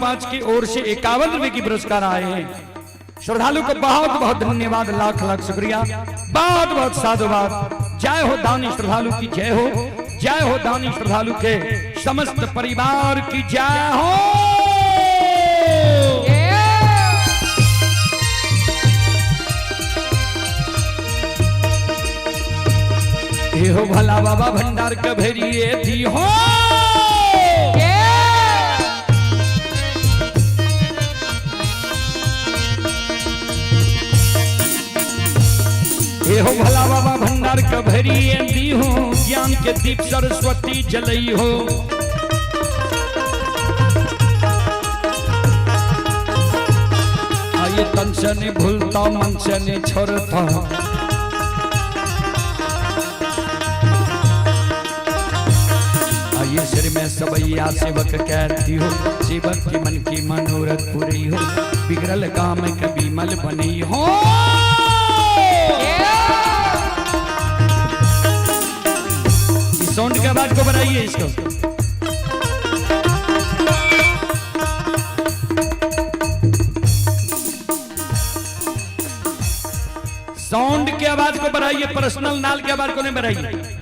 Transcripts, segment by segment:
5 की ओर से 51 रुपए की पुरस्कार आए हैं। श्रद्धालु को बहुत बहुत धन्यवाद, लाख लाख शुक्रिया, बहुत बहुत साधुवाद। जय हो दानी श्रद्धालु की जय हो, जय हो दानी श्रद्धालु के समस्त परिवार की जय हो। हे हो भला बाबा भंडार के भेरिए दी हो। हे हो भला बाबा भंडार के भेरिए दी हो, ज्ञान के दीप सरस्वती जलई हो। आइए तन से नहीं भूलता मन से नहीं छोड़ता, आइए सिर में सबैया सेवक कहती हो, सेवक की मन की मनोरथ पूरी हो, बिगड़ल काम के बीमल बनी हो। साउंड के आवाज को बढ़ाइए इसको। साउंड के आवाज को बढ़ाइए, पर्सनल नाल के आवाज को नहीं बढ़ाइए।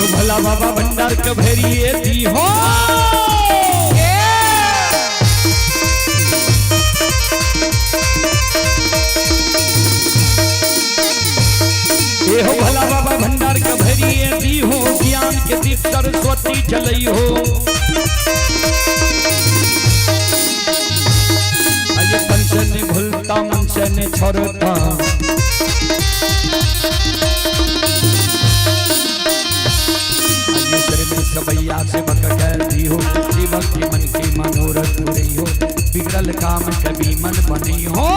भला बाबा भंडार के भेरिए दी हो। हो भला बाबा भंडार के भेरिए दी हो, ज्ञान के दीप सरस्वती जलई हो। अये तन से नहीं भूलता मन से नहीं छोड़ता, सबैया सेवक कहती हो, सेवक की मन की मनोरथ पूरी हो, बिगड़ल काम कभी मन बनी हो।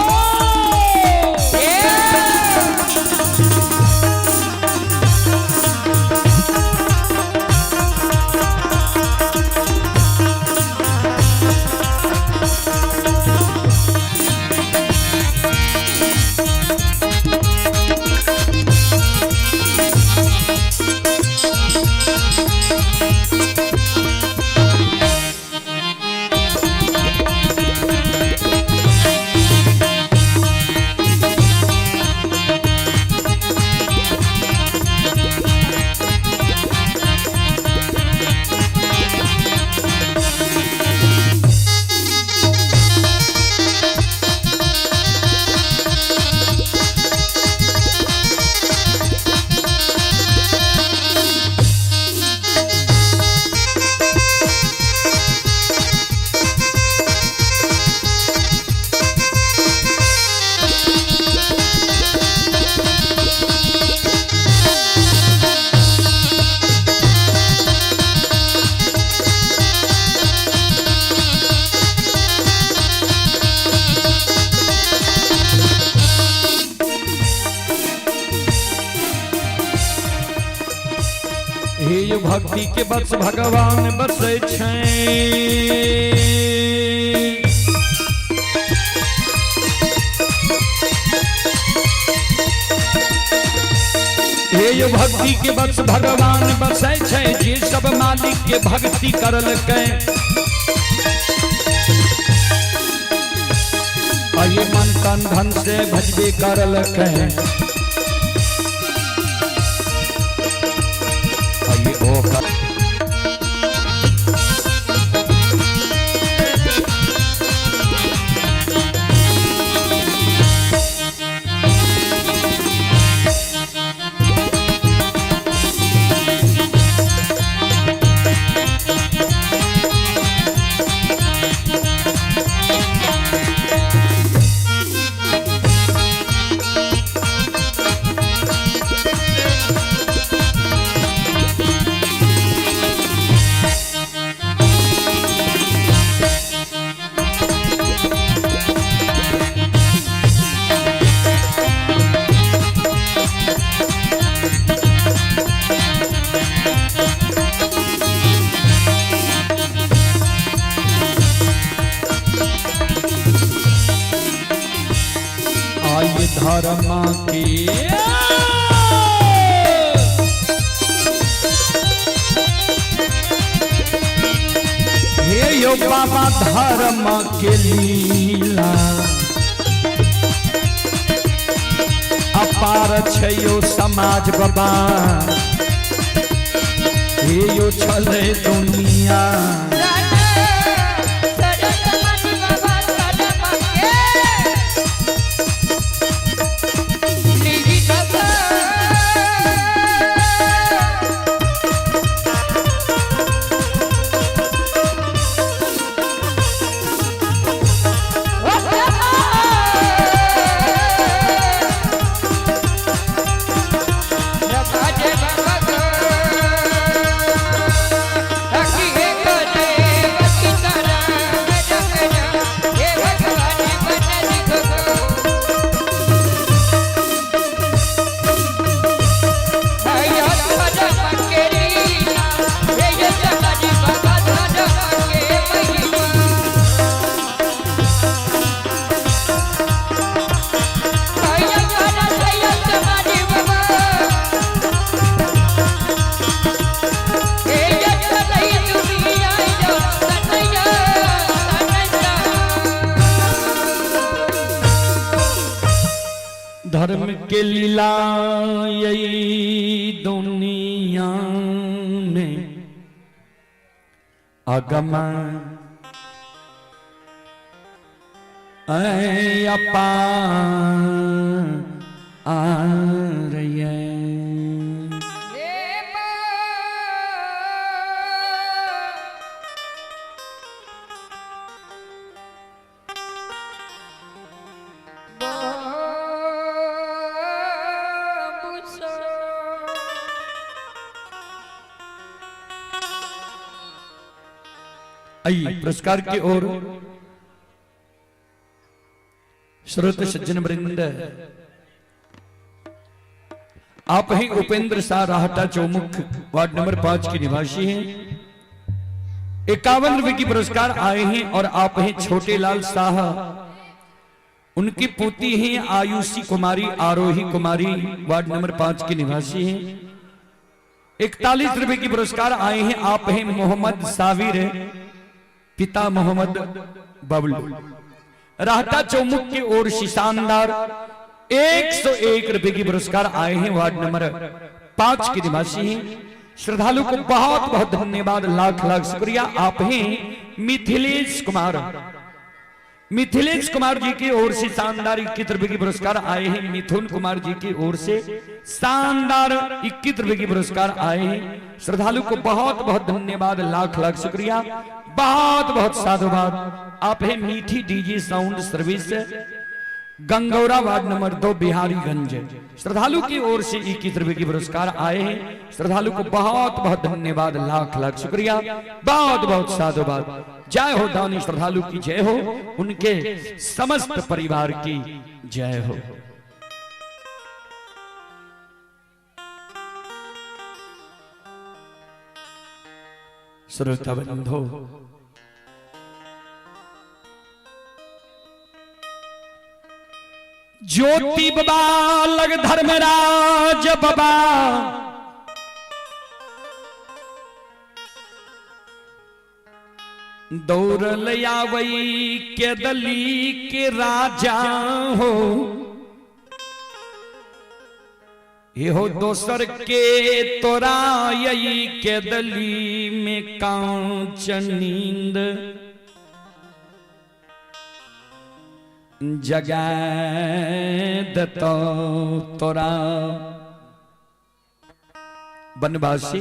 हे भक्ति के बस भगवान बसै छै, हे भक्ति के बस भगवान बसै छै, जे सब मालिक के भक्ति करलकै। ये मन तन धन से भजबे करलकै, आय धर्म के हे यो बाबा धर्म के लीला अपार छै यो समाज बाबा, हे यो छलै दुनिया। धर्म के लीला यही दुनिया में अगम अपार ये। आइए पुरस्कार की ओर श्रोत सज्जन वृंद, आप हैं उपेंद्र शाह राहटा चौमुख वार्ड नंबर 5 के निवासी हैं। 51 रुपए की पुरस्कार आए हैं और आप हैं छोटे लाल शाह, उनकी पोती हैं आयुषी कुमारी आरोही कुमारी वार्ड नंबर 5 के निवासी हैं। 41 रुपए की पुरस्कार आए हैं, आप हैं मोहम्मद साविर पिता मोहम्मद बबलू राहटा चौमुख की ओर से शानदार 101 रुपए की पुरस्कार आए हैं, वार्ड नंबर 5 के निवासी हैं। श्रद्धालु को बहुत बहुत धन्यवाद, लाख लाख शुक्रिया। आप हैं मिथिलेश कुमार, मिथिलेश कुमार जी की ओर से शानदार 21 रुपए की पुरस्कार आए हैं। मिथुन कुमार जी की ओर से शानदार 21 रुपए की पुरस्कार आए हैं। श्रद्धालु को बहुत बहुत धन्यवाद, लाख लाख शुक्रिया, बहुत बहुत साधुवाद। आप हैं Mithi DJ sound service Gangaura ward number 2 Bihariganj. श्रद्धालु की ओर से 21 रुपए की पुरस्कार आए हैं। श्रद्धालु को बहुत बहुत धन्यवाद, लाख लाख शुक्रिया, बहुत बहुत साधुवाद। जय हो दानी श्रद्धालु की जय हो, उनके समस्त परिवार की जय हो। श्रोता बंधो, ज्योति बाबा लग धर्मराज बाबा, दौड़ल आवई के दली के राजा हो, एहो दोसर के तोरा यही के दली में कांच नींद जगा दतो तोरा। बनवासी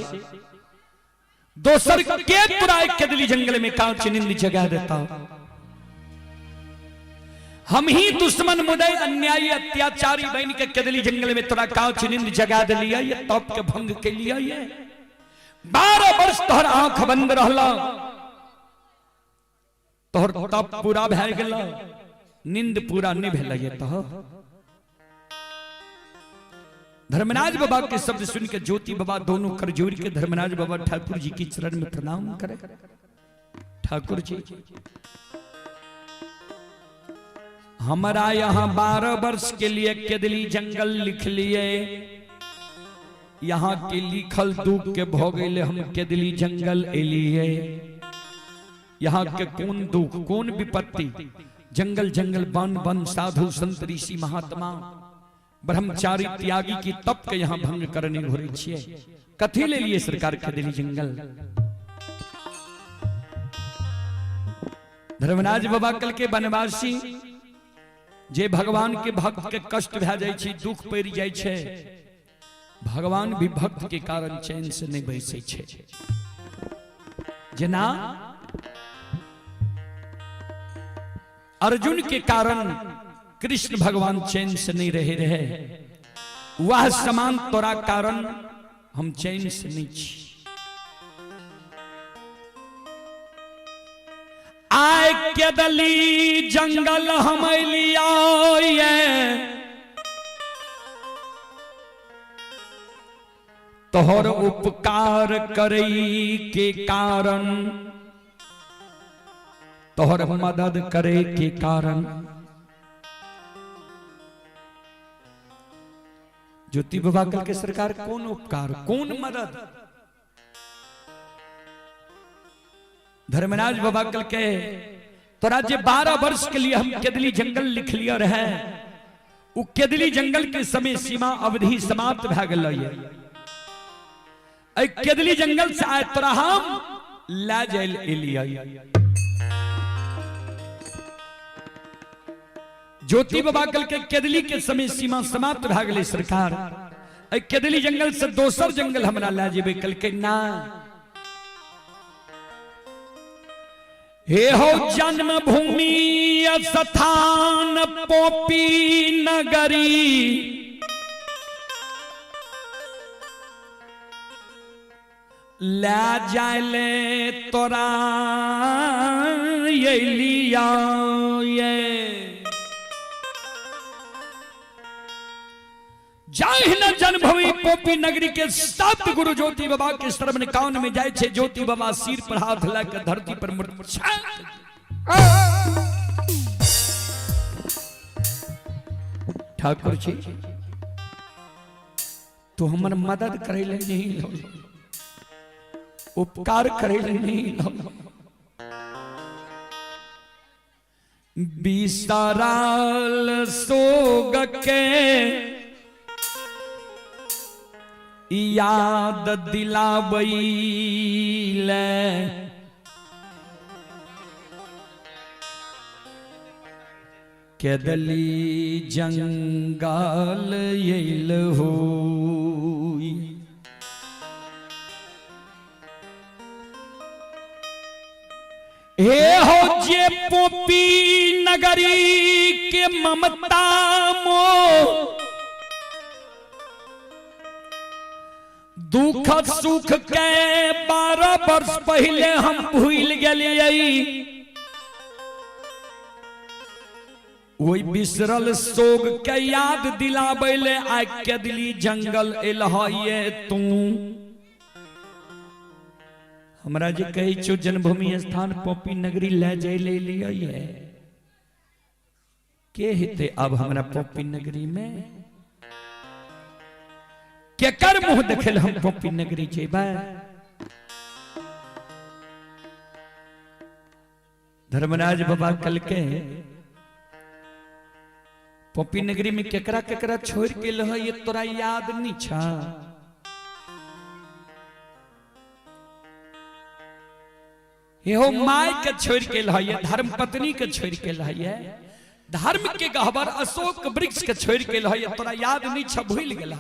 दोसर के तोरा के दली जंगल में कांच नींद जगा देता। हम ही दुश्मन मुदई अन्यायी अत्याचारी बन के केदली जंगल में तोरा कांच नींद जगा दिलिया, ये तप के भंग के लिए ये 12 वर्ष तोहर आंख बंद रहला, तोहर तप पूरा भए गेल, नींद पूरा नहीं भेल। ये तो धर्मराज बाबा के शब्द सुन के ज्योति बाबा दोनों कर जोड़ के धर्मराज बाबा ठाकुर जी की चरण में प्रणाम करे। ठाकुर जी हमारा यहाँ 12 वर्ष के लिए केदली जंगल लिख लिए, यहाँ के लिखल दुख के भोगले हम केदली जंगल एलिए। यहाँ के कौन दुख कौन विपत्ति, जंगल जंगल वन वन साधु संत ऋषि महात्मा ब्रह्मचारी त्यागी की तप के यहाँ भंग करने घुरे छिए, कथी ले लिए सरकार केदली जंगल। धर्मराज बाबा कल के वनवासी जे भगवान के भक्त के कष्ट भए जाइ छै, दुख पड़ि जाइ छै, भगवान भी भक्त के कारण चैन से नहीं बैसै छै। जेना अर्जुन के कारण कृष्ण भगवान चैन से नहीं रहे रहे, वह समान तोरा कारण हम चैन से नहीं छी। आय केदली जंगल हम लिया, तोहर उपकार करई के कारण, तोहर मदद करे के कारण। ज्योति बाबा कल के सरकार कौन उपकार कौन मदद। धर्मराज बाबा कल के तोरा जे 12 वर्ष के लिए हम केदली जंगल लिख लिया रहे, उ केदली जंगल के समय सीमा अवधि समाप्त भए गेल। केदली जंगल से आए तोरा हम ला जाइल एलियै। ज्योति बाबा कल के केदली के समय सीमा समाप्त भए गेलै सरकार, केदली जंगल से दोसर जंगल हमरा ला जेबै। कल के ना हे हो जन्मभूमि स्थान पोपी नगरी, ला जाले तोरा एलिया। जाहि जन्मभूमि पोपी नगरी के सप्त गुरु ज्योति बाबा के श्रवण कान में जाय छे, ज्योति बाबा सिर पर हाथ लगा धरती पर मूर्छा। ठाकुर जी तो हमर मदद करे ले नहीं लो, उपकार करे ले नहीं लो। बिसराल सोग के याद दिलाबैले, केदली जंगल एल हो। हे हो जे पोपी नगरी के ममता मो, दुख सुख के 12 वर्ष पहले हम भूल गेलियै, ओहि बिसरल सोग के याद दिलाबै ले आइ केदली जंगल एलहये तू। हमरा जे कहै छौ जन्मभूमि स्थान पोपी नगरी ले जाय ले लियै, के हेतै अब हमरा पोपी नगरी में, केकर मुंह देखे हम पोपी नगरी जेबै। धर्मराज बाबा कल के पोपी नगरी में केकरा केकरा छोड़ के लह, ये तोरा याद नहीं छा। हो my के छोड़ के लह, धर्म पत्नी के छोड़ के लह, धर्म के गहबर अशोक वृक्ष के छोड़ के लह, तोरा याद नहीं छा, भूल गेल।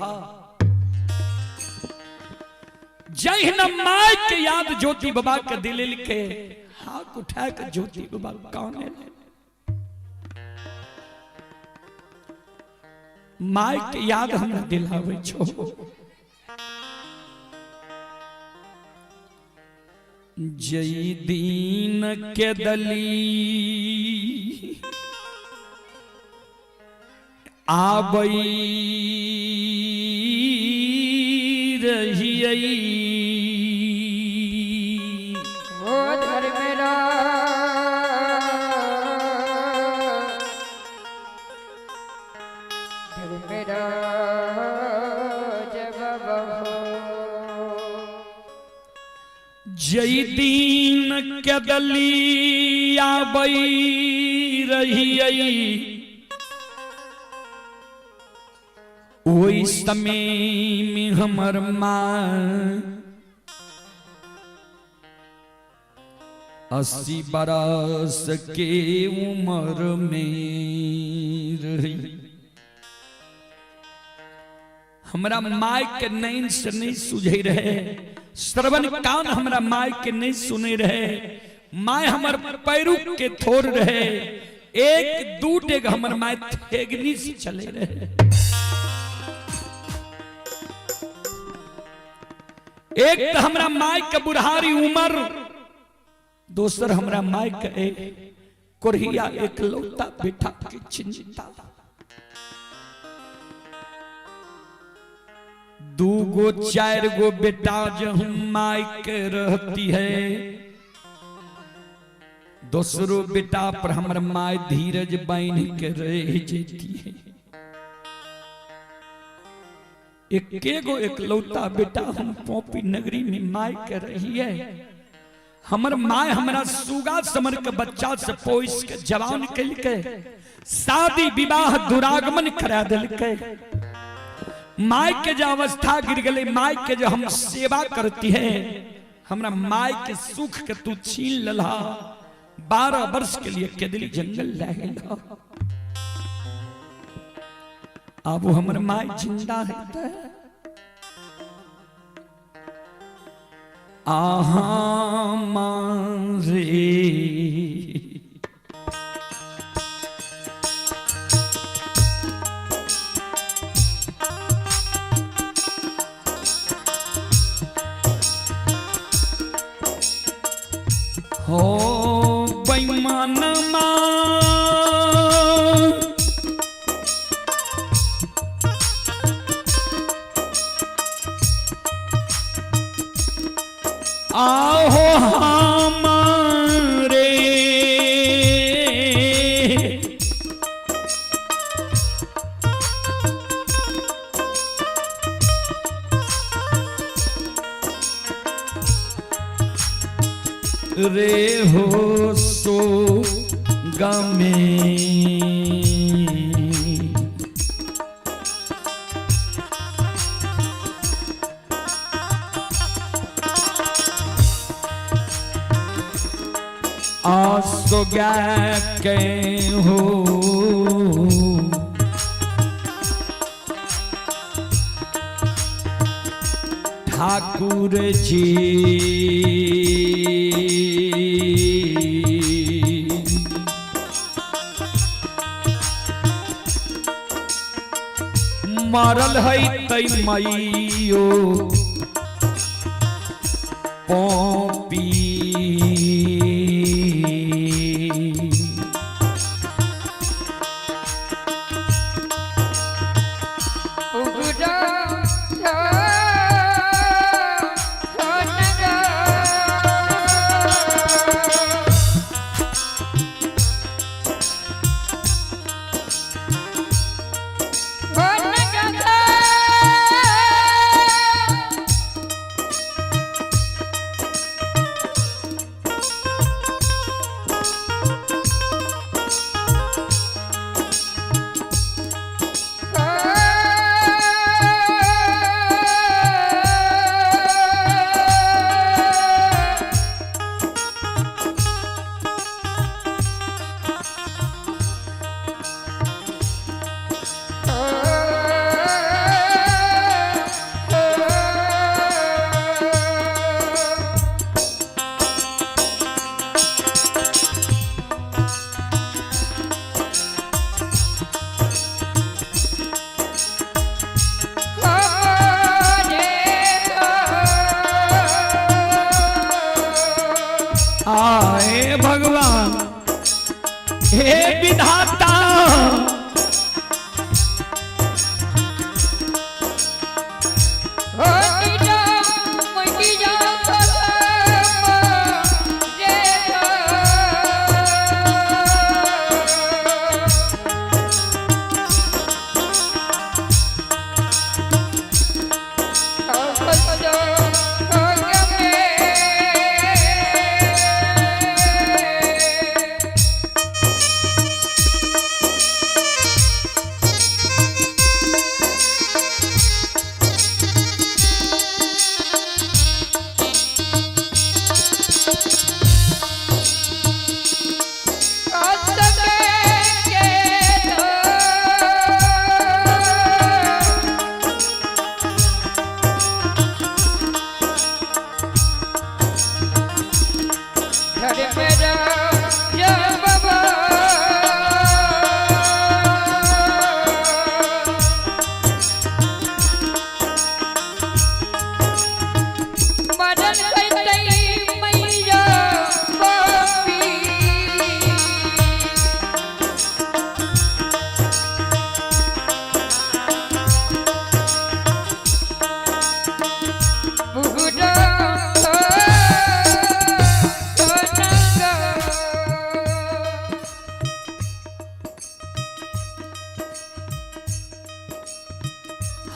जहिना my के याद ज्योति बाबा के दिल के हाथ उठा के ज्योति बाबा काने my के याद हमरा दिलावे छो। जई दीन के दली आबई रहियै, ओ धर्मराज धर्मराज बाबा हो। जय दीन कदली आबई रही ओहि समय में हमर माँ 80 बरस के उम्र में रही। हमरा माय के नैन से नहीं सुझे रहे, श्रवण कान हमरा माय के नहीं सुने रहे, माय हमर पैरू के थोर रहे, एक दू डेग हमर माय थेगनी से चले रहे। एक तो हमरा माय के बुढ़ारी उम्र, दोसर हमरा माय के कोरिया एकलौता बेटा के चिंता। दू गो चार गो बेटा जो हम माय के रहती है, दोसरो बेटा पर हमर माय धीरज बांध के रह जेती है। एके गो एकलौता बेटा हम पोपी नगरी में माय के रही है। हमर माय हमरा सुगा समर के बच्चा से पोस के जवान कलके शादी विवाह दुरागमन करा दिलके। माय के जो अवस्था गिर गई, माय के जो हम सेवा करती है, हमरा माय के सुख के तू छीन लला। 12 वर्ष के लिए केदली जंगल ले गया। अब वो हमर माय जिंदा है। आहा मां रे हो बेईमान मां आहो हमारे रे हो सो गमे आसो के हो ठाकुर जी। मरल है तै मैयो पॉपी। उगड़ा आए भगवान हे विधाता,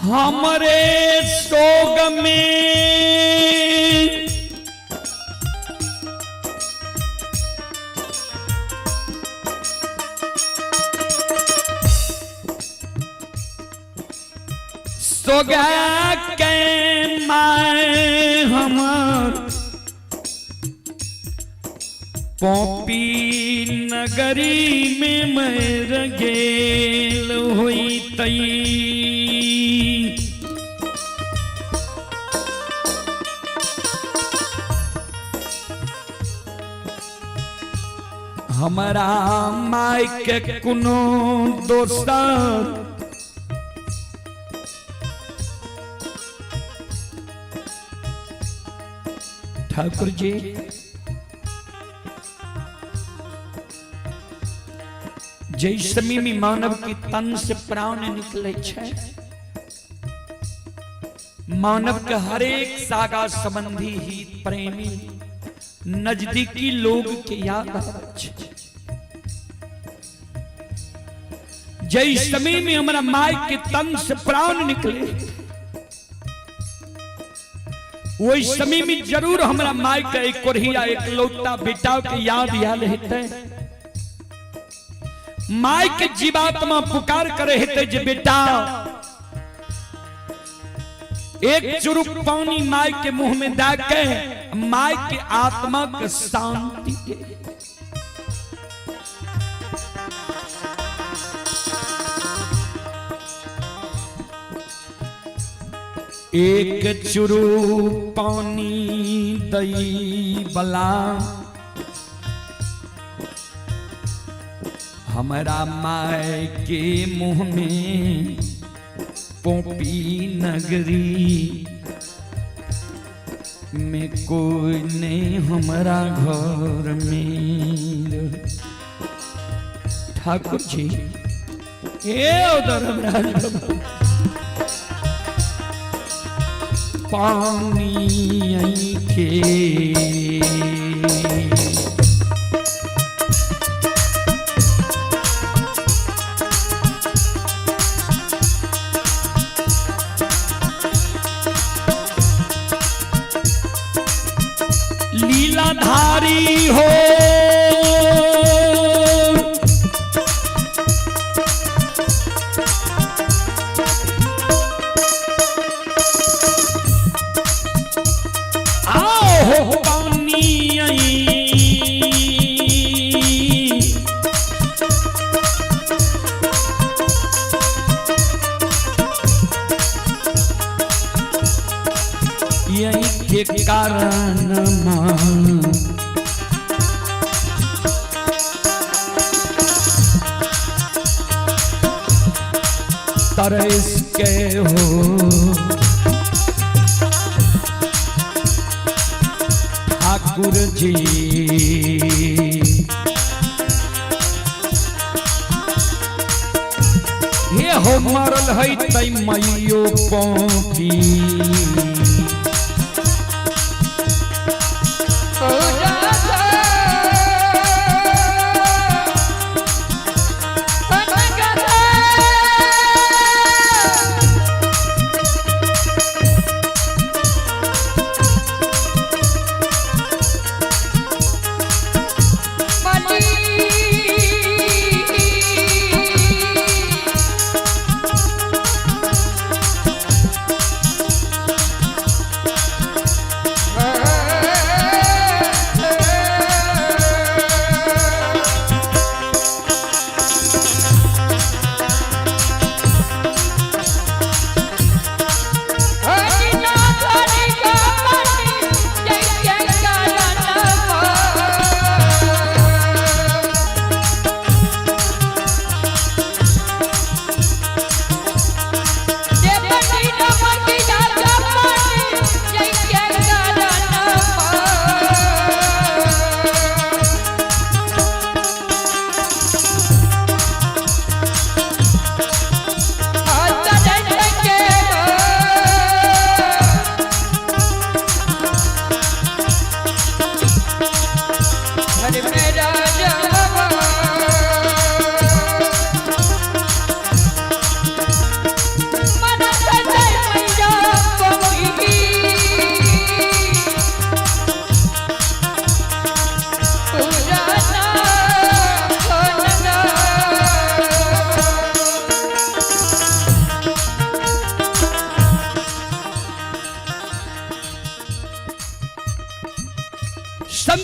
हमरे सोग में सोगा के माए हमर पोपी नगरी में मर गेल हुई तई। हमारा माय के कोनो दोसर ठाकुर जी जै समय में मानव के तन से प्राण निकले छै, मानव के हरेक सागा संबंधी ही प्रेमी नजदीकी लोग के याद आबै छै। जै समय में हमरा माय के तन से प्राण निकले, वही समय में जरूर हमरा माय के एक कोढ़िया एक लौटा बेटा के याद आयल हेतै। माय के जीवात्मा पुकार करे हेतै जे बेटा एक चुरुक पानी माय के मुंह में दे के माय के आत्मा के शांति दे। एक चुरू पानी दई बला हमरा माय के मुंह में पोपी नगरी में कोई नहीं हमारा घर में। ठाकुर जी ए उधर हमरा पानी के लीलाधारी हो आओ हो पानी आई। यही के कारण मां तरस के हो ठाकुर जी। हे हो मरल है तै मैयो पौपी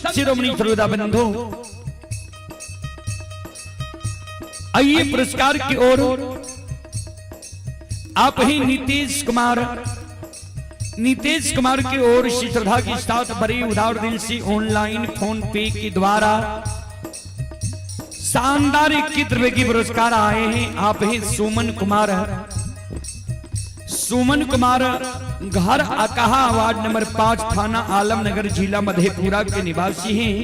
संत शिरोमणि श्रोता बंधु, आइए पुरस्कार की ओर। आप ही नीतीश कुमार, नीतीश कुमार की ओर से श्रद्धा के साथ बड़ी उदार दिल से ऑनलाइन फोन पे के द्वारा शानदार 21 रुपए की पुरस्कार आए हैं। आप ही सुमन कुमार, सुमन कुमार घर अकहा वार्ड नंबर 5 थाना आलमनगर जिला मधेपुरा के निवासी हैं।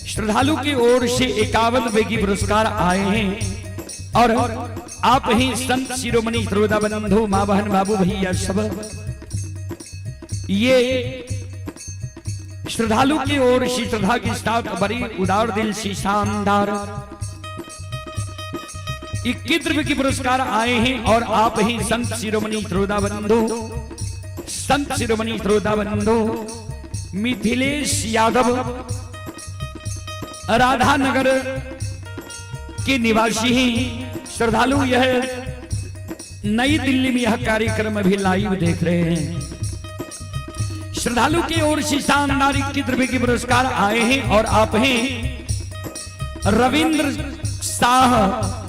श्रद्धालु की ओर से 51 रुपए की पुरस्कार आए हैं। और आप ही संत शिरोमणि श्रोता बंधु, माँ बहन बाबू भैया सब, ये श्रद्धालु की ओर से श्रद्धा के साथ बड़ी उदार दिल से शानदार 21 रुपए की पुरस्कार आए हैं। और आप ही संत शिरोमणि श्रोता बंधु, संत शिरोमणि श्रोता बंधु मिथिलेश यादव राधानगर के निवासी हैं। श्रद्धालु यह नई दिल्ली में यह कार्यक्रम अभी लाइव देख रहे हैं। श्रद्धालु की ओर से शानदार 21 रुपए के पुरस्कार आए हैं। और आप हैं रविंद्र शाह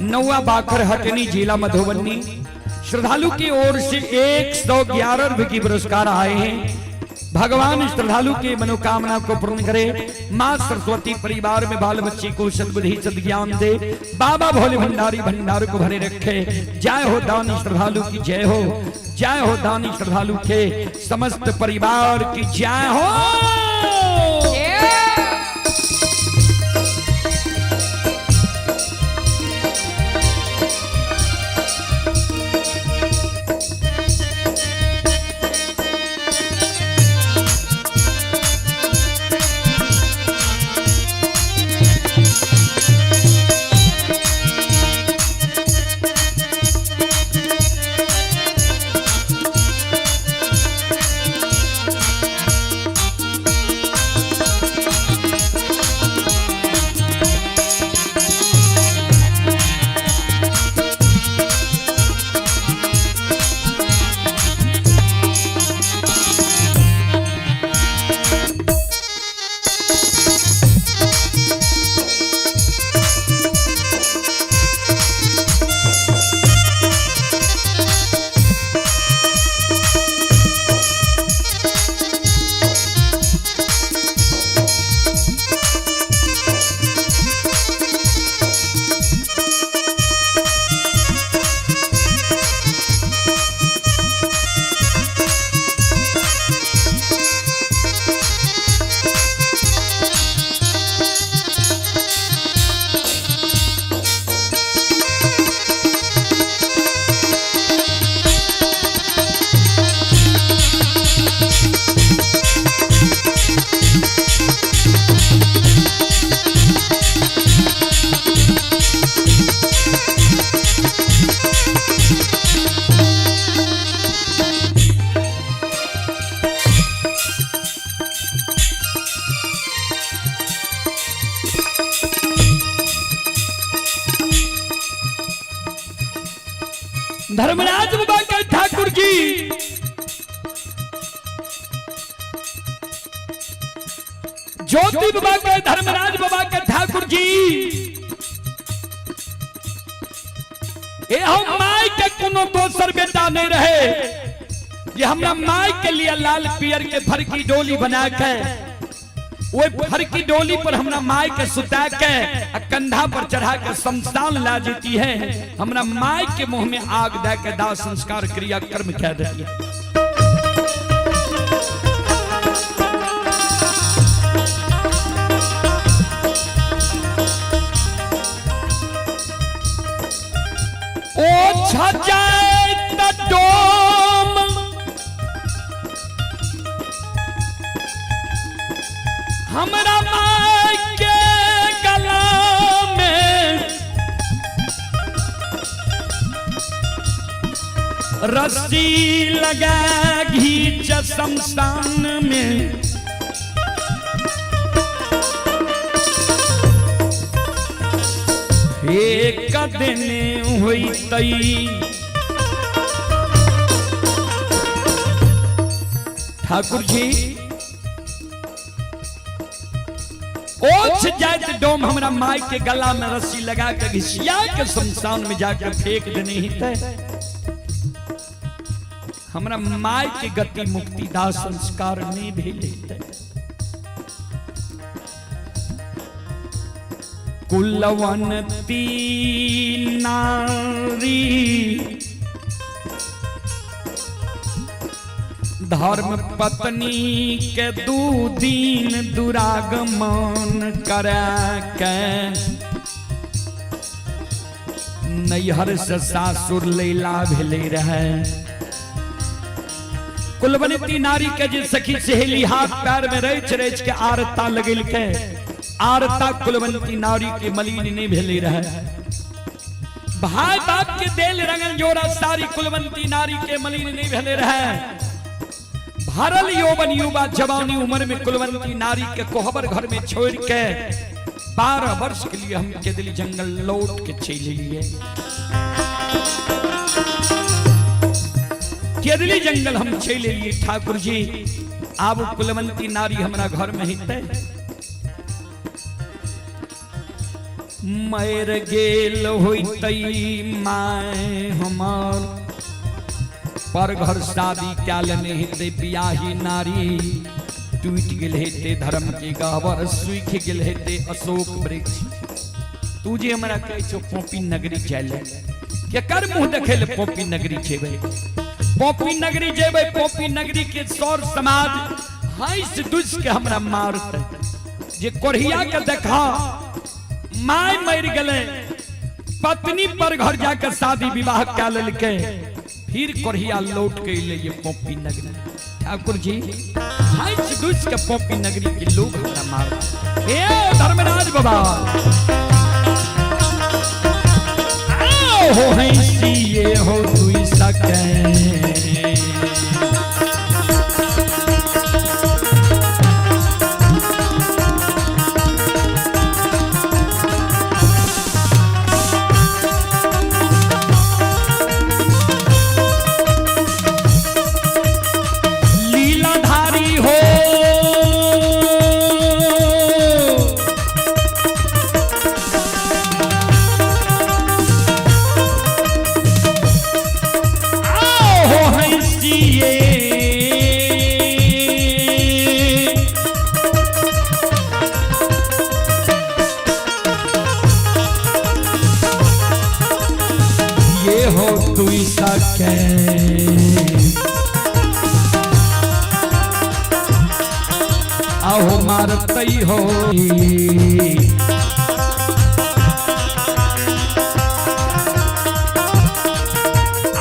नौवा बाखर हटनी जिला मधुबनी। श्रद्धालु की ओर से 111 रुपए की पुरस्कार आए हैं। भगवान श्रद्धालु की मनोकामना को पूर्ण करे। माँ सरस्वती परिवार में बाल बच्चे को सद्बुद्धि सद्ज्ञान दे। बाबा भोले भंडारी भंडार को भरे रखे। जय हो दानी श्रद्धालु की जय हो, जय हो दानी श्रद्धालु के समस्त परिवार की जय हो। धर्मराज बाबा के ठाकुर जी, ज्योति बाबा के धर्मराज बाबा के ठाकुर जी, ए हम माई के कोनो दोसर बेटा नहीं रहे। ये हमरा माई के लिए लाल पियर के फरकी डोली बना के वो फरकी डोली पर हमरा माई के सुता के आ कंधा पर चढ़ा के शमशान ला देती है। हमरा माई के मुंह में आग दे के दाह संस्कार क्रिया कर्म कह देती है। ओ छजाए त डोम हमरा माई के गला में रस्सी लगा घीच शमशान में। एक दिन हुई तई ठाकुर जी, ओछ जाइत डोम हमरा माय के गला में रस्सी लगा के घिसिया के शमशान में जाके फेंक देने हिते, हमरा माय के गति मुक्ति दाह संस्कार नहीं भेल हिते। कुलवंती नारी धर्म पत्नी के 2 दिन दुरागमन करा के नैहर से सासुर लैला भेले रहे। कुलवंती नारी के जे सखी सहेली हाथ पैर में रच रच के आरता लगेल के, आरता कुलवंती नारी के मलिन नहीं भेले रहे। भाई बाप के देल रंगन जोड़ा सारी कुलवंती नारी के मलिन नहीं भेले रहे। भरल यौवन युवा जवानी उम्र में कुलवंती नारी के कोहबर घर में छोड़ के 12 वर्ष के लिए हम केदली जंगल लौट के चले लिए। केदली जंगल हम चले लिए ठाकुर जी। आब कुलवंती नारी हमरा घर में हिते मर गेल होइतई my हमार, पर घर शादी कयल नहीं हेतै, बियाही नारी टूटि गेल हेतै, धर्म के गहबर सूखि गेल हेतै अशोक वृक्ष। तू जे हमरा कहै छौ पोपी नगरी जाय ले, केकर मुँह देखै ले पोपी नगरी जेबै? पोपी नगरी जेबै, पोपी नगरी के सौर समाज हंस दुस के हमरा मारतै। जे कोढ़िया के देखा my मर गेलै, पत्नी पर घर जाकर शादी विवाह कए लेलकै, फिर कोढ़िया लौट के अयलै ये पोपी नगरी। ठाकुर जी हंस दुस के पोपी नगरी के लोग हमरा मारतै। ए धर्मराज बाबा हो हंसिए हो तुई सके, लीलाधारी हो आओ हंसिए ये हो तुई सके। आहो मारतई हो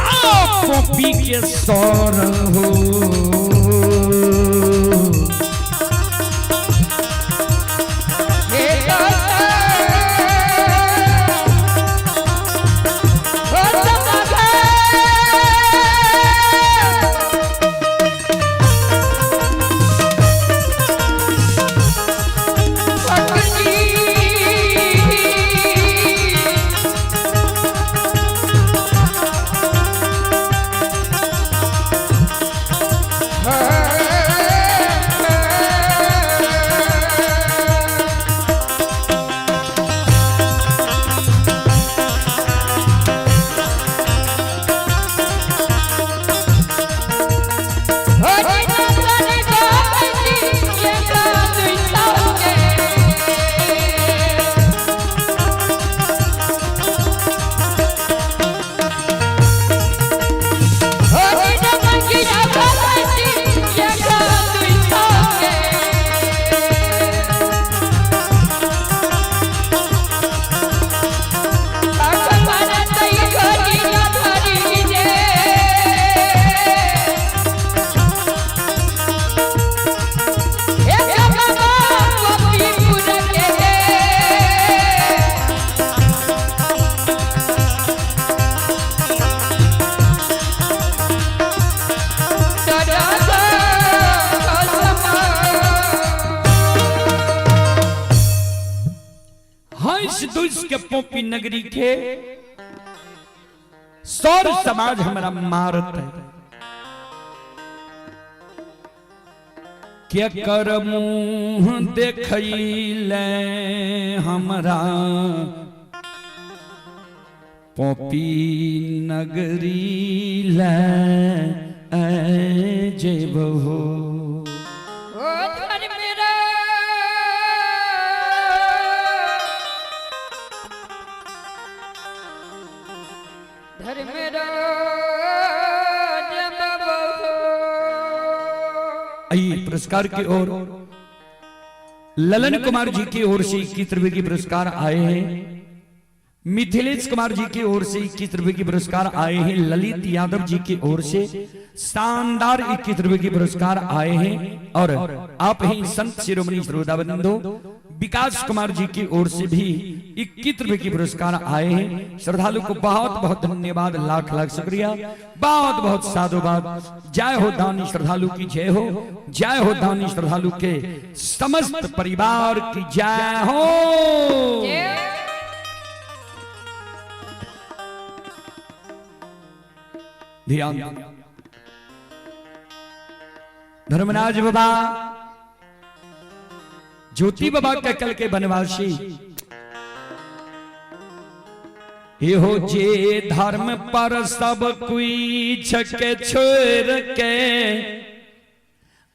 आओ पोपी के सौर हो। हंस दुस के पोपी नगरी के सौर समाज हमरा मारत है। केकर मुँह देखैले हमरा पोपी नगरी ले जेबहो। ओ धर्म आइए पुरस्कार की ओर ललन कुमार जी की ओर से 21 रुपए की पुरस्कार आए हैं। मिथिलेश कुमार जी की ओर से 21 रुपए की पुरस्कार आए हैं। ललित यादव जी की ओर से शानदार 21 रुपए की पुरस्कार आए हैं। और आप ही संत शिरोमणि श्रोता बंधु विकास कुमार जी की ओर से भी 21 रुपए की पुरस्कार आए हैं। श्रद्धालु को बहुत बहुत धन्यवाद, लाख लाख शुक्रिया, बहुत बहुत साधुवाद। जय हो दानी श्रद्धालु की जय हो, जय हो दानी श्रद्धालु के समस्त परिवार की जय हो। ध्यान धर्मराज बाबा ज्योति बाबा के कल के बनवासी ये हो जे धर्म पर सब कुछ के छोड़ के,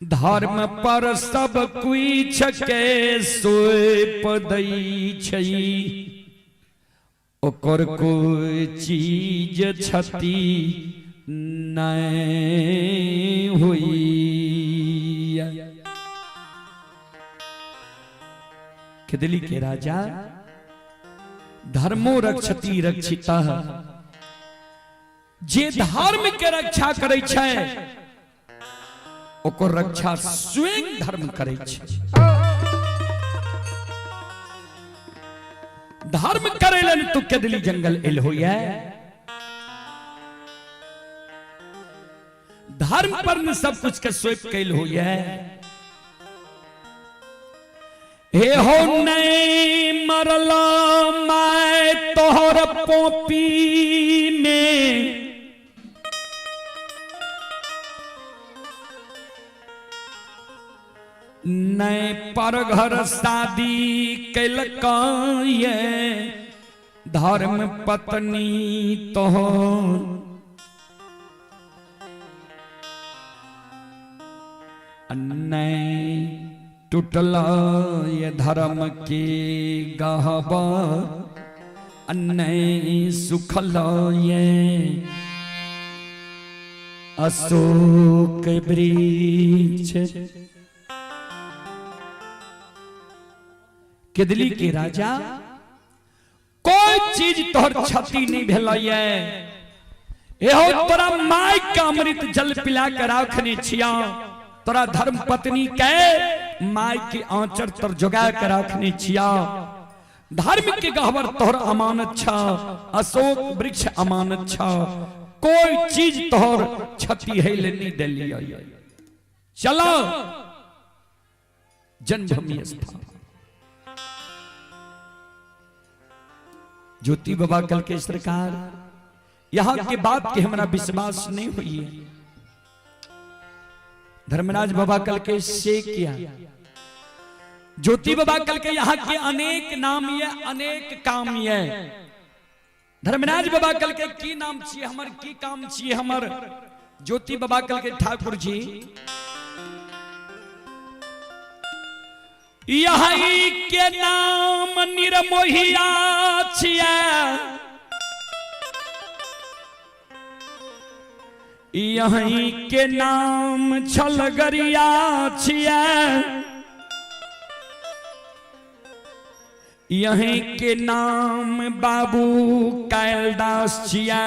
धर्म पर सब कुछ के सोप दई छई, ओकर कोई चीज क्षति नहीं हुई। खिदली के राजा धर्मो रक्षति रक्षिता, जे धर्म के रक्षा करै छै ओकर रक्षा स्वयं धर्म करै छै। धर्म करै लेल तू केदली जंगल एल होइए, धर्म पर ने सब कुछ के सौंप कैल होइए। हे हो नहीं मरला मैं तोहर पोपी में, नहीं पर घर शादी कैलक धर्म पत्नी तोहर, नहीं टूटल ये धर्म के गहबर, नहीं सुखल ये अशोक वृक्ष। केदली के राजा कोई चीज तोहर क्षति नहीं भेल एहो तोरा माय का अमृत जल पिला के राखने छिया, तोरा धर्म पत्नी के my के आंचर तर जोगा के राखने छिया, धर्म के गहवर तोहर अमानत छा, अशोक वृक्ष अमानत छा, कोई चीज तोहर क्षति है ले नहीं देलियो। चलो जन्मभूमि स्थान ज्योति बाबा कल के सरकार यहां के बात के हमरा विश्वास नहीं हुई है। धर्मराज बाबा कल के से किया ज्योति बाबा कल के यहां के अनेक नाम ये अनेक काम ये। धर्मराज बाबा कल के की नाम छिए हमर, की काम छिए हमर? ज्योति बाबा कल के ठाकुर जी यही के नाम निर्मोहिया छिया, यही के नाम छलगरिया छिया, यही के नाम बाबू कैलदास छिया,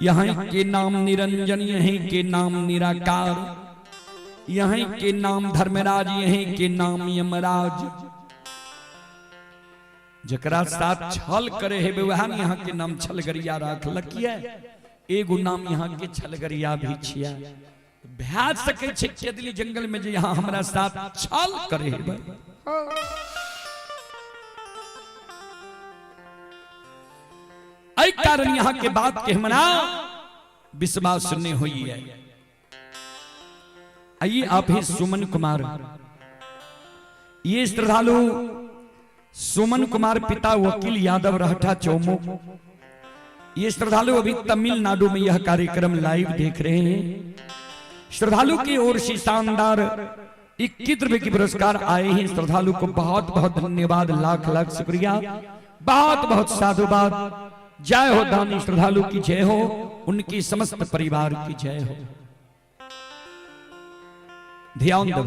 यही के नाम निरंजन, यही के नाम निराकार, यही के नाम धर्मराज, यही के नाम यमराज। जकरा साथ छल करे हेबे वह यहाँ के नाम छलगरिया राखलक ये, एगो नाम यहाँ के छलगरिया भी छिया। भए सकै छै केदली जंगल में जे यहाँ हमरा साथ छल करे हेबे। एहि कारण यहाँ के बात के हमरा विश्वास नहीं हुई है। आइए आप ही सुमन कुमार, ये श्रद्धालु सुमन कुमार पिता वकील यादव रहठा चौमुख, ये श्रद्धालु अभी तमिलनाडु में यह कार्यक्रम लाइव देख रहे हैं। श्रद्धालु की ओर से शानदार 21 रुपए की पुरस्कार आए हैं। श्रद्धालु को बहुत बहुत धन्यवाद, लाख लाख शुक्रिया, बहुत बहुत साधुवाद। जय हो दानी श्रद्धालु की जय हो, उनकी समस्त परिवार की जय हो। ध्यान दो।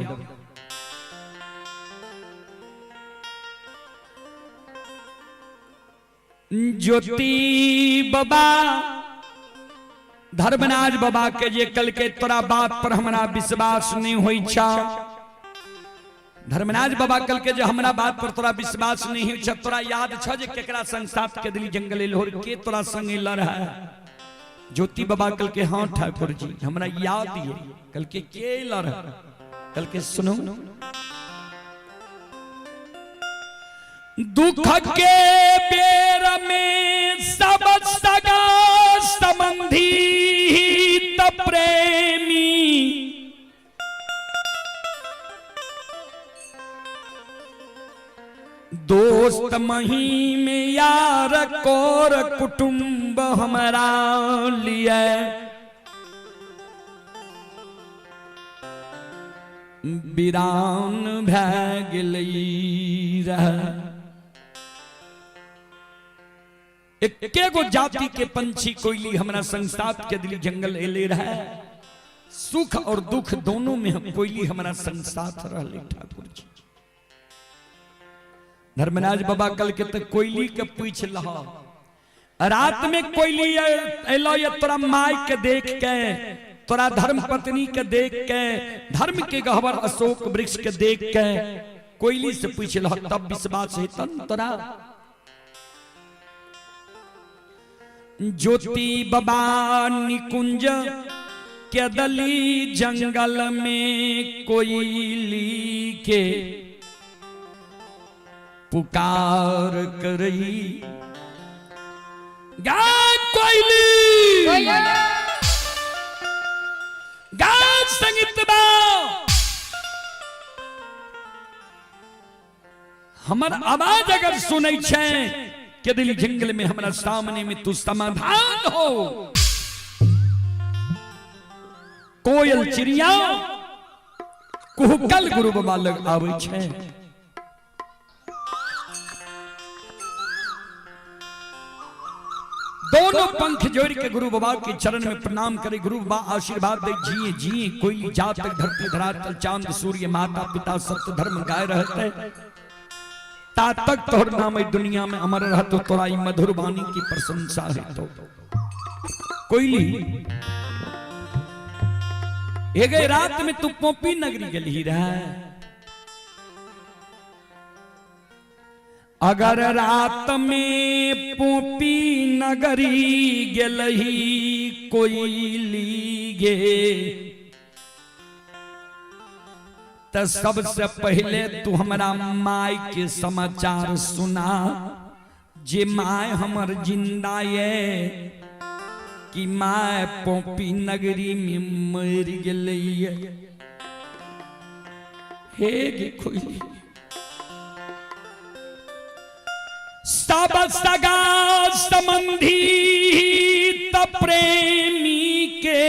ज्योति बाबा धर्मराज बाबा के जे कल के तोरा बात पर हमरा विश्वास नहीं होई छा। धर्मराज बाबा कल के जे हमरा बात पर तोरा विश्वास नहीं होई छा, तोरा याद छ जे केकरा संग साथ के दिली जंगल लोहर के तोरा संग लड़ है। ज्योति बाबा कल के हाँ ठाकुर जी हमरा याद ये कल के लड़ है। कल के सुनो दुख के बेर में सब सगा संबंधी त प्रेमी, दोस्त मही में यार कोर कुटुंब हमारा लिए, वीरान भै गेलै रह। एके गो जाति के पंछी कोयली हमरा संसार के दिली जंगल एले रहे। सुख और दुख दोनों में हम कोयली हमरा संसार रहले ठाकुर जी। धर्मराज बाबा कल के तक कोयली के पूछ लहा, रात में कोयली एलो ये तोरा माई के देख के, तोरा धर्म पत्नी के देख के, धर्म के गहवर अशोक वृक्ष के देख के कोयली से पूछ लहा, तब विश्वास है तन तोरा। ज्योति बाबा निकुंज के दली जंगल में कोयली के पुकार करई, गा कोयली गा संगीत बा। हमर आवाज अगर सुनै छै के दिल जंगल में हमरा सामने में तू समाधान हो। कोयल चिड़िया कुहकल गुरु बाबा लग आबै छै। दोनों पंख जोड़ के गुरु बाबा के चरण में प्रणाम करे, गुरु बाबा आशीर्वाद दे। जिए जिए कोई जात तक धरती धरातल चांद सूर्य माता पिता सत्य धर्म गाय रहते, ता तक तोहर नाम दुनिया में अमर रहतो, तोरा ई मधुर वाणी की प्रशंसा है। तो कोयली एक रात में तू पोपी नगरी गली रहा। अगर रात में पोपी नगरी गेलही कोयली गे, त सबसे पहले तू हमरा माय के समाचार सुना, जे my हमर जिंदा ये कि my पोपी नगरी में मर गेलै। हे गे कोयली सब सगा संबंधी त प्रेमी के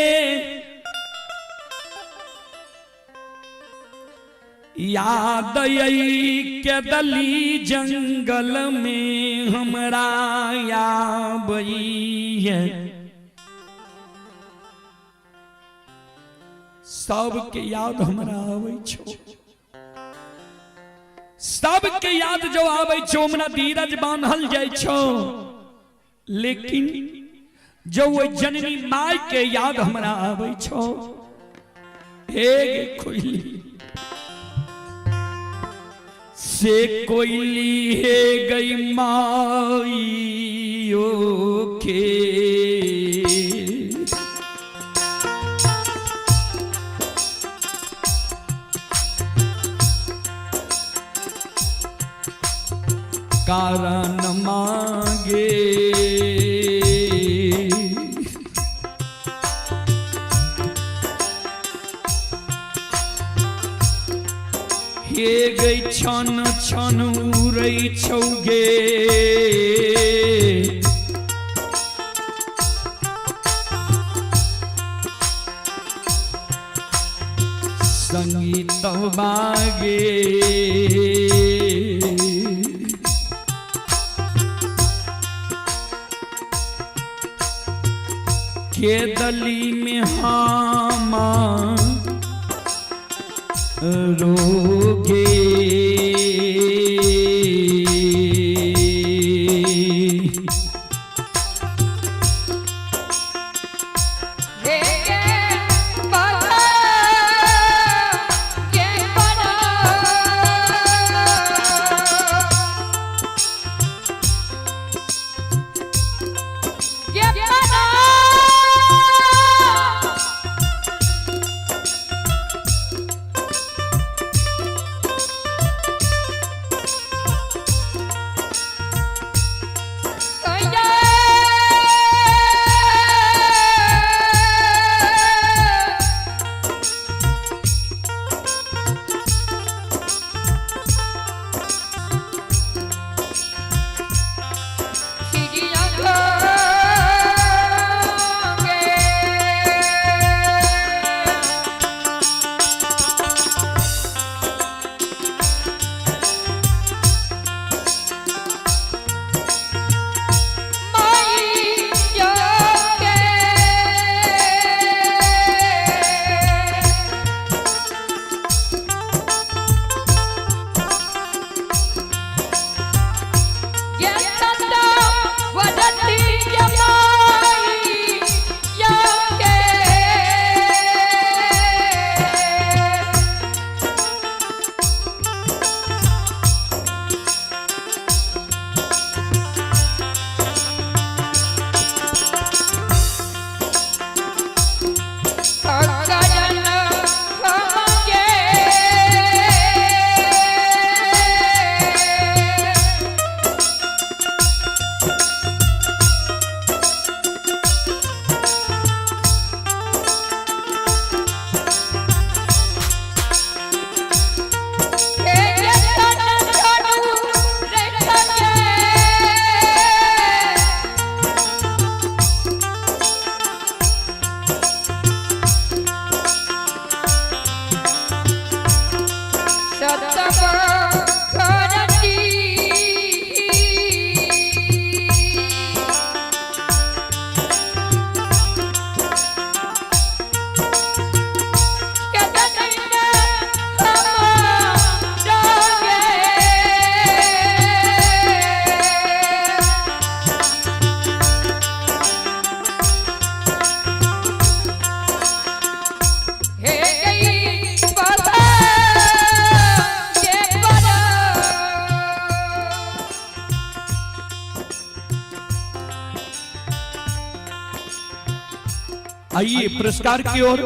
याद आई के दली जंगल में हमरा आबई है। सबके याद हमरा आबै छौ, सबके याद जो आबै छौ हमरा धीरज बान्हल जाइ छौ, लेकिन जो वो जननी my के याद हमरा आबै छौ, हे गे कोयली से कोयली हे गई माई के। कारण मांगे हे गई छन छन उड़ै छौगे। संगीत बागे के दली में हामा रोगे। आइए पुरस्कार की ओर।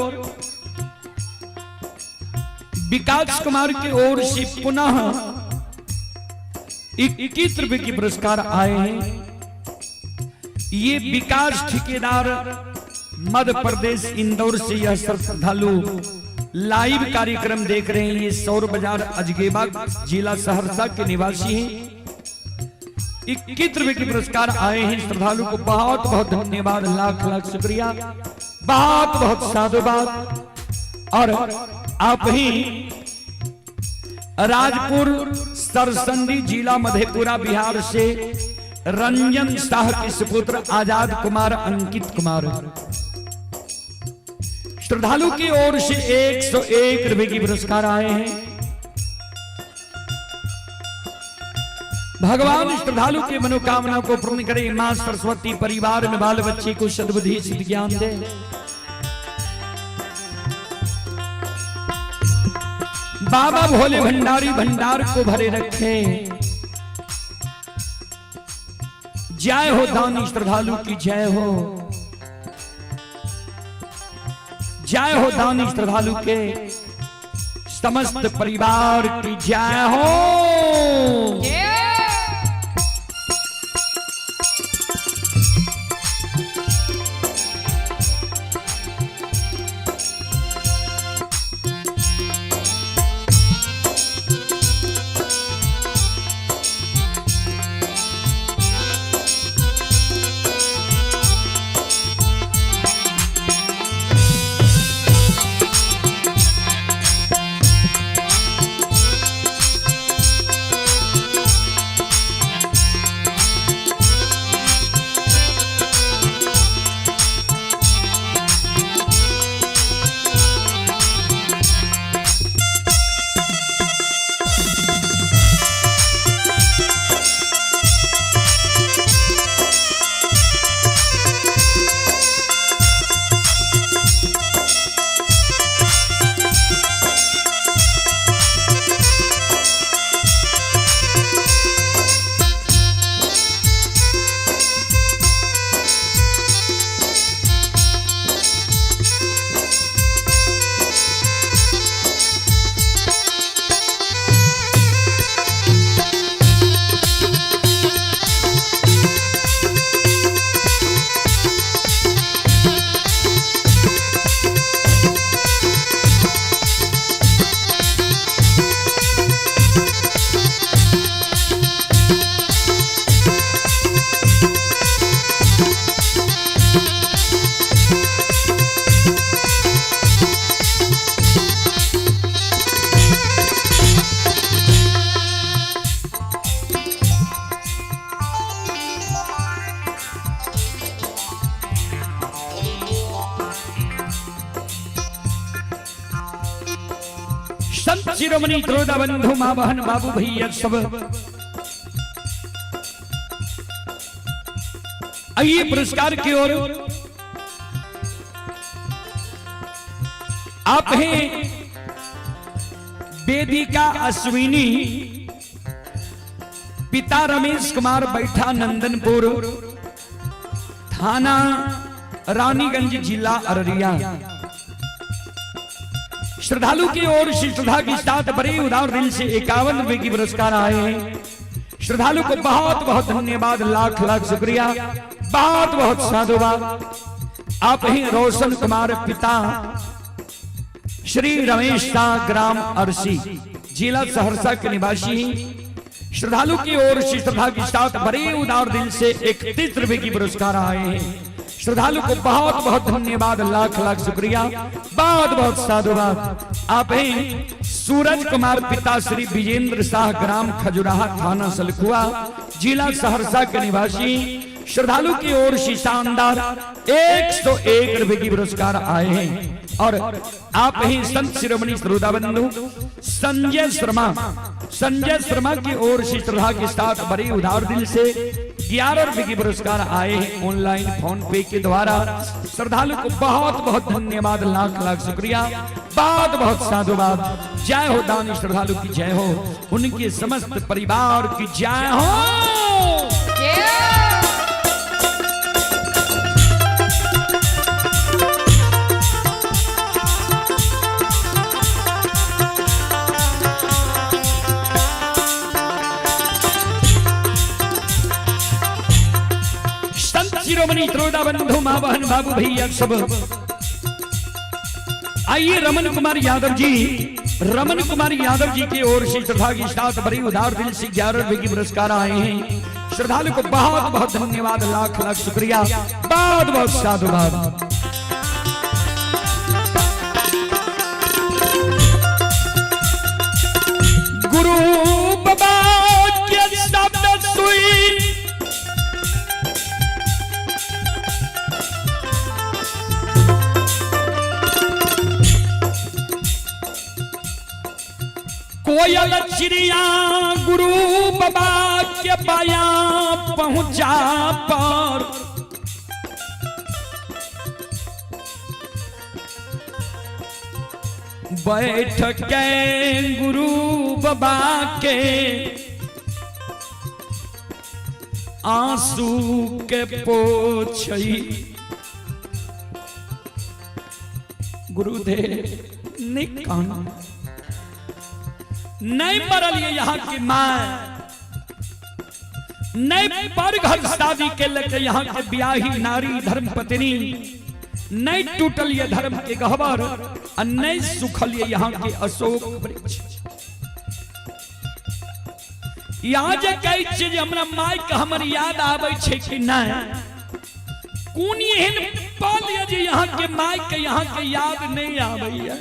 विकास कुमार की ओर से पुनः 21 रुपए के पुरस्कार आए हैं। ये विकास ठेकेदार मध्य प्रदेश इंदौर से यह श्रद्धालु लाइव कार्यक्रम देख रहे हैं। ये सौर बाजार अजगेबा जिला सहरसा के निवासी हैं। 21 रुपए के पुरस्कार आए हैं। श्रद्धालु को बहुत बहुत धन्यवाद, लाख लाख शुक्रिया, बहुत बहुत साधुवाद। और आप ही राजपुर सरसंडी जिला मधेपुरा बिहार से रंजन शाह के सुपुत्र आजाद कुमार अंकित कुमार श्रद्धालु की ओर से 101 रुपए की पुरस्कार आए हैं। भगवान श्रद्धालु की मनोकामना को पूर्ण करे। मां सरस्वती परिवार में बाल बच्चे को सद्बुद्धि सिद्ध ज्ञान दे। बाबा भोले भंडारी भंडार को भरे रखे। जय हो दानी श्रद्धालु की जय हो। जय हो दानी श्रद्धालु के समस्त परिवार की जय हो। संत शिरोमणि त्रोदा बंधु माँ बहन बाबू भैया सब आइए पुरस्कार की ओर। आप हैं वेदिका अश्विनी, पिता रमेश कुमार, बैठा नंदनपुर, थाना रानीगंज, जिला अररिया। श्रद्धालु की ओर से श्रद्धा के साथ बड़े उदार दिल से 51 रुपए की पुरस्कार आए हैं। श्रद्धालु को बहुत बहुत धन्यवाद, लाख लाख शुक्रिया, बहुत बहुत साधुवाद। आप ही रोशन कुमार, पिता श्री रमेश शाह, ग्राम अरसी, जिला सहरसा के निवासी। श्रद्धालु की ओर से श्रद्धा के साथ बड़े उदार दिल से 31 रुपए की पुरस्कार आए हैं। श्रद्धालु को बहुत बहुत धन्यवाद, लाख लाख शुक्रिया, बहुत बहुत साधुवाद। आप हैं सूरज कुमार, पिता श्री विजेंद्र शाह, ग्राम खजुराहा, थाना सलखुआ, जिला सहरसा के निवासी। श्रद्धालु की ओर से शानदार 101 रुपए की पुरस्कार आए हैं। और आप ही संत शिरोमणि श्रोता बंधु संजय शर्मा, संजय शर्मा की ओर से श्रद्धा के साथ बड़े उदार दिल से 11 रुपए की पुरस्कार आए हैं ऑनलाइन फोन पे के द्वारा। श्रद्धालु को बहुत बहुत धन्यवाद, लाख लाख शुक्रिया, बहुत बहुत साधुवाद। जय हो दानी श्रद्धालु की जय हो, उनके समस्त परिवार की जय हो। संत शिरोमणि त्रोदा बंधु माँ बहन बाबू भैया सब आइए रमन कुमार यादव जी, रमन कुमार यादव जी की ओर से श्रद्धा के साथ बड़ी उदार दिल से 11 रुपए की पुरस्कार आए हैं। श्रद्धालु को बहुत बहुत धन्यवाद, लाख लाख शुक्रिया, बहुत बहुत साधुवाद। गुरु बाबा के शब्द सुई कोयल चिड़िया गुरु बाबा के बाया पहुंचा पर बैठ के गुरु बाबा के आंसू के पोछई। गुरुदेव निकान नहीं मरल ये यहाँ की माँ, नहीं पर घर शादी के लेके यहाँ के ब्याही नारी धर्म पत्नी, नहीं टूटल ये धर्म के गहवर और नहीं सुखल ये यहाँ के अशोक वृक्ष। यहाँ जे कहै छियै जे हमरा माय के हमर याद आबै छै कि नहीं, कोन एहन पल ये जे यहाँ के माय के यहाँ के याद नहीं आबैया।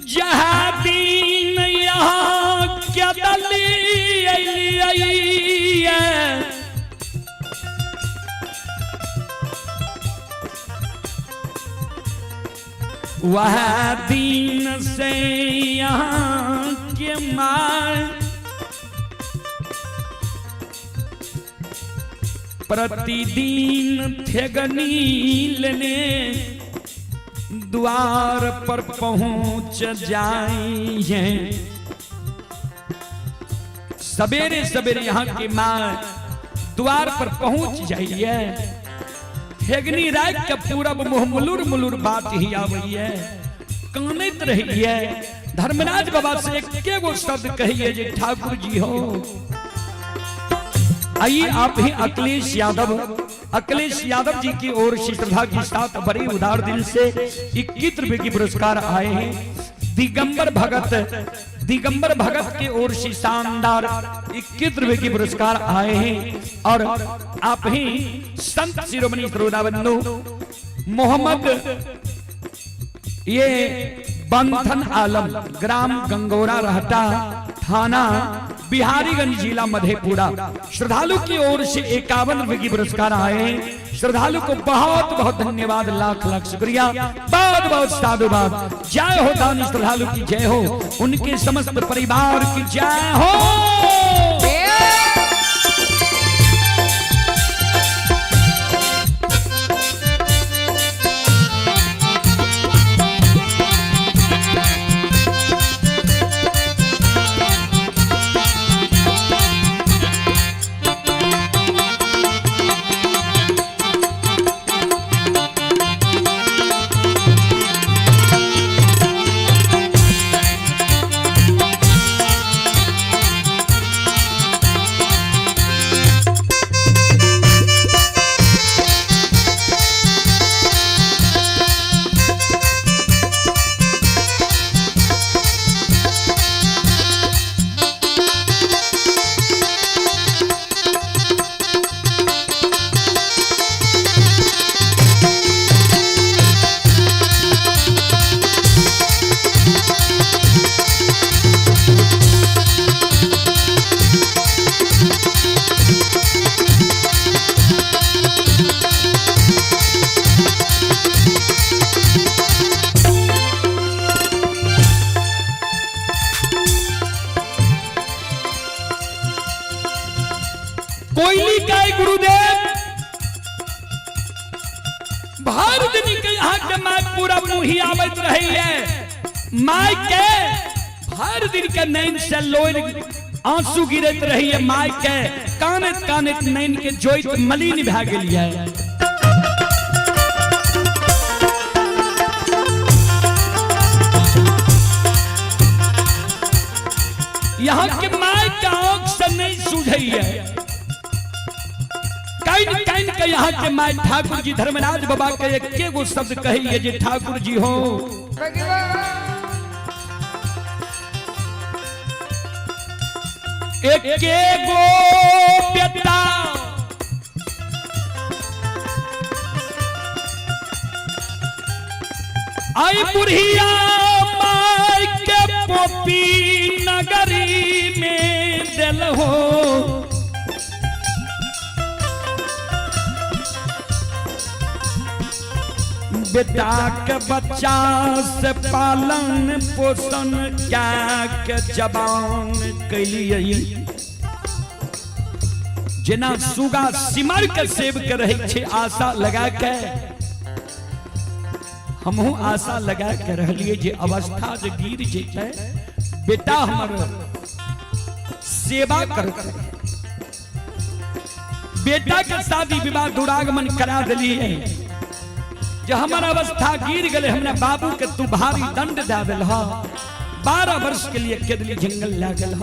जहाँ दिन यहाँ क्या दली अली वह दिन से यहाँ के मार प्रतिदिन थेगनी लेने द्वार पर पहुंच जाए। सवेरे सवेरे यहाँ की माँ द्वार पर पहुंच जाइए, ठेगनी राख के पूरब मुँह मुलुर मुलुर बात ही आबैये, कानैत रहिए। धर्मराज बाबा से एक गो शब्द कहिए जे ठाकुर जी हो। आइए आप ही अखिलेश यादव, अखिलेश यादव जी की ओर से श्रद्धा के साथ बड़े उदार दिल से 21 रुपए की पुरस्कार आए हैं। दिगंबर भगत, दिगंबर भगत की ओर से शानदार 21 रुपए की पुरस्कार आए हैं। और आप ही संत शिरोमणि श्रोता बंधु मोहम्मद ये बंधन आलम, ग्राम गंगोरा रहता, थाना बिहारीगंज जिला मधेपुरा। श्रद्धालु की ओर से 51 रुपए की पुरस्कार आए हैं। श्रद्धालु को बहुत बहुत धन्यवाद, लाख लाख शुक्रिया, बहुत बहुत साधुवाद। जय हो दानी श्रद्धालु की जय हो, उनके समस्त परिवार की जय हो। कोयली का गुरुदेव भर दिन के यहाँ के माय पूरा मुही आवत रही है। माय के भर दिन के नैन से लोर आंसू गिरत रही है। माय के कानत कानत नैन के जोइत मलिन भए गेल है। यहाँ के माय के आंख से नहीं सूझै है। काइन काइन के यहाँ के my Thakur ji Dharmaraj बाबा के एक गो शब्द कहिए जे ठाकुर जी हो। एक गो बेटा आई बुढ़िया माय के पोपी नगरी में दिल हो। बेटा के बच्चा से पालन पोषण क्या के जवान कैलियै। जेना सुगा सिमर के सेब के रहे छे आशा लगा के, हमहू आशा लगा के रहलिए जे अवस्था जे गिर जेतै बेटा हमर सेवा करतै। बेटा के शादी विवाह दुरागमन करा दिलिए। जो हमारा अवस्था गिर गए हमरा बाबू के तू भारी दंड दे दिल। 12 वर्ष के लिए केदली जंगल लागल।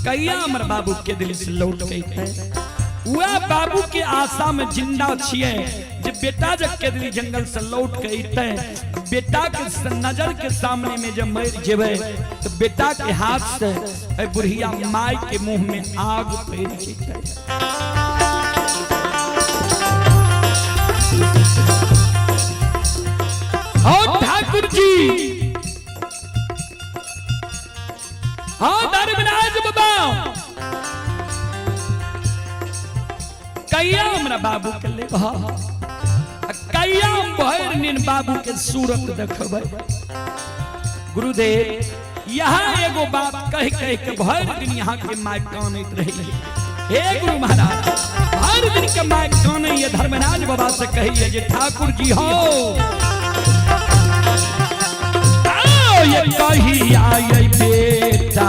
कहिया हमर बाबू केदली से लौट के अइतै। वह बाबू के आशा में जिंदा छिए जे बेटा जब केदली जंगल से लौट के अइतै, बेटा के नजर के सामने में जब मर जेबै तो बेटा के हाथ से बुढ़िया माय के मुंह में आग पड़ जेतै। और ठाकुर जी, हाँ धर्मराज बाबा, कहिया हमरा बाबू के लेबह, कहिया भरि दिन बाबू के सूरत देखबै। गुरुदेव यहाँ एगो बात कह कह के भरि दिन यहाँ के my कानैत रही। हे गुरु महाराज, भरि दिन के my कानैया धर्मराज बाबा से कहिए जे ठाकुर जी हो ये कही आए बेटा।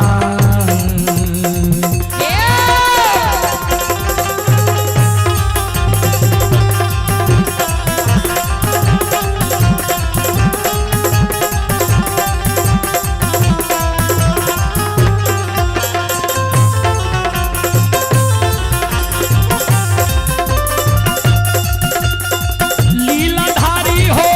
लीलाधारी हो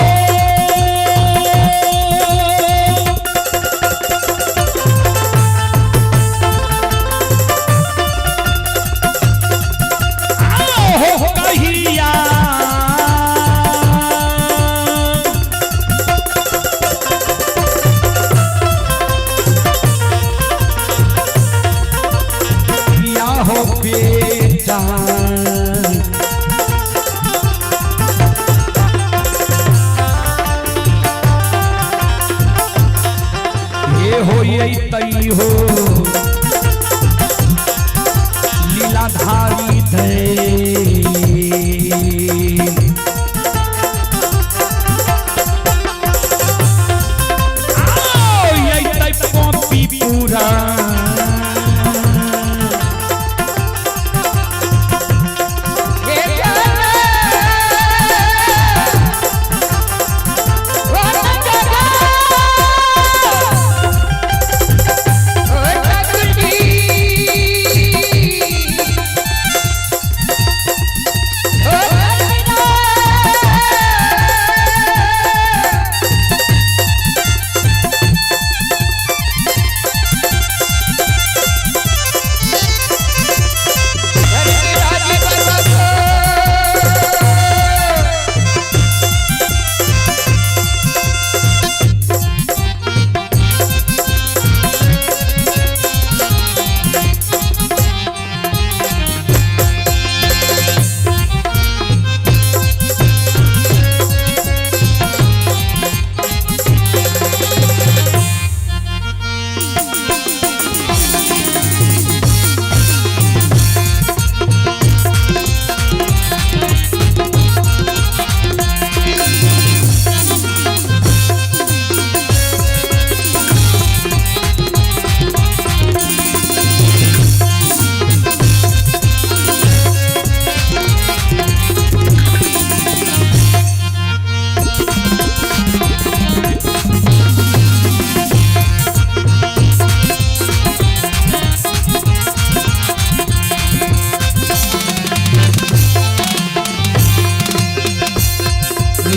बेटा। ये हो ये तई हो लीलाधारी दे। आओ ये तई पॉपी पूरा।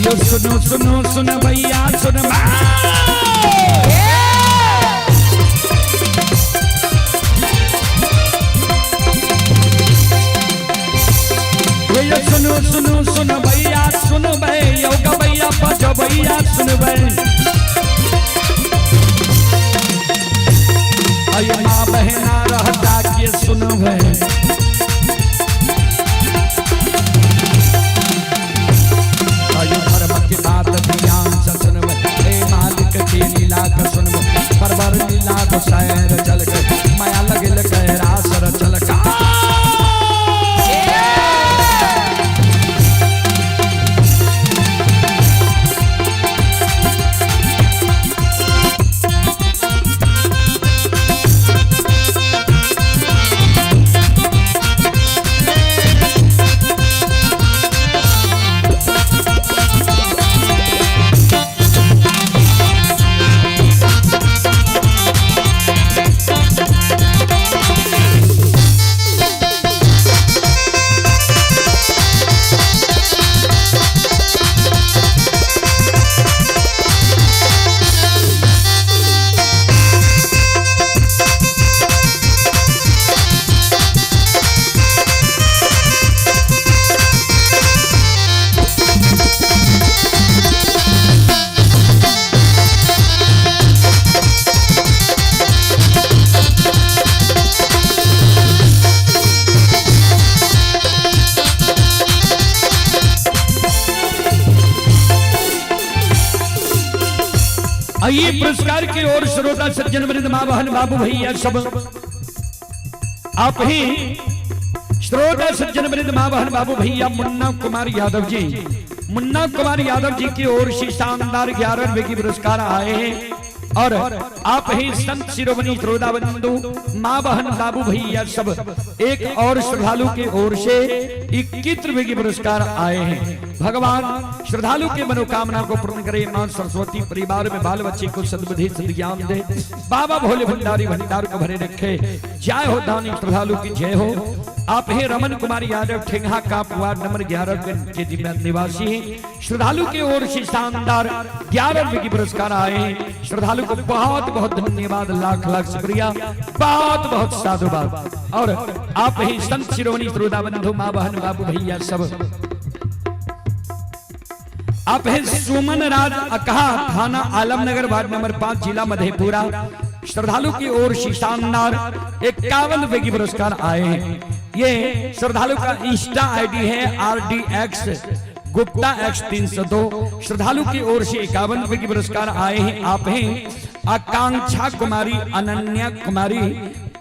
यो सुनो सुनो सुन भैया सुन। ये सुनो सुनो सुन भैया सुन भै, यो गबैया बजो भैया सुन भै। अयो माँ बहना रहता के सुन भै। अयो धर्म की बात ध्यान से सुन भै, हे मालिक के लीला का सुन भै। परवर लीला को सैर चल गए, माया लगिल कैरासर चल का। आइए पुरस्कार की ओर श्रोता सज्जन वृंद माँ बहन बाबू भैया सब आप ही श्रोता सज्जन वृंद माँ बहन बाबू भैया मुन्ना कुमार यादव जी, मुन्ना कुमार यादव जी की ओर से शानदार 11 रुपए की पुरस्कार आए हैं। और आप ही संत शिरोमणि श्रोता बंधु माँ बहन बाबू भैया सब एक और श्रद्धालु की ओर से 21 रुपए की पुरस्कार आए हैं। भगवान श्रद्धालु के मनोकामना को पूर्ण करे, मां सरस्वती परिवार में बाल बच्चे को सद्बुद्धि सद्ज्ञान दे, बाबा भोले भंडारी भंडार को भरे रखे। जय हो दानी श्रद्धालु की जय हो। आप ही रमन कुमार यादव ठेंगा का वार्ड नंबर 11 के निवासी हैं। श्रद्धालु की ओर से शानदार 11 रुपए की पुरस्कार आए हैं। श्रद्धालु को बहुत बहुत धन्यवाद, लाख लाख शुक्रिया, बहुत बहुत साधुवाद। और आप ही संत शिरोमणि श्रोता बंधु माँ बहन बाबू भैया सब आप हैं सुमन राज अकहा, थाना आलमनगर, वार्ड नंबर 5, जिला मधेपुरा। श्रद्धालु की ओर से शानदार 51 रुपए की पुरस्कार आए हैं। ये श्रद्धालु का इंस्टा आईडी है RDX Gupta X 302। श्रद्धालु की ओर से 51 रुपए की पुरस्कार आए हैं। आप हैं आकांक्षा कुमारी, अनन्या कुमारी,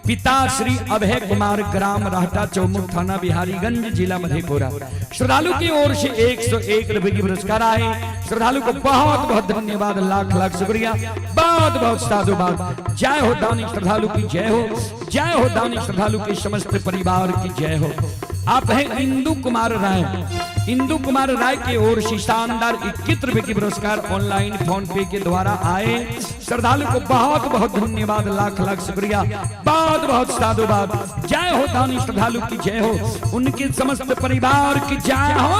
पिता श्री अभय कुमार, ग्राम राहटा चौमुख, थाना बिहारीगंज, जिला मधेपुरा। श्रद्धालु की ओर से 101 रुपए की पुरस्कार आए। श्रद्धालु को बहुत बहुत धन्यवाद, लाख लाख शुक्रिया, बहुत बहुत साधुवाद। जय हो दानी श्रद्धालु की जय हो, जय हो दानी श्रद्धालु के समस्त परिवार की जय हो। आप हैं इंदु कुमार राय। इंदु कुमार राय की ओर से शानदार 21 रुपए की पुरस्कार ऑनलाइन फोन पे के द्वारा आए। श्रद्धालु को बहुत बहुत धन्यवाद, लाख लाख शुक्रिया, बहुत बहुत साधुवाद। जय हो दानी श्रद्धालु की जय हो, उनके समस्त परिवार की जय हो।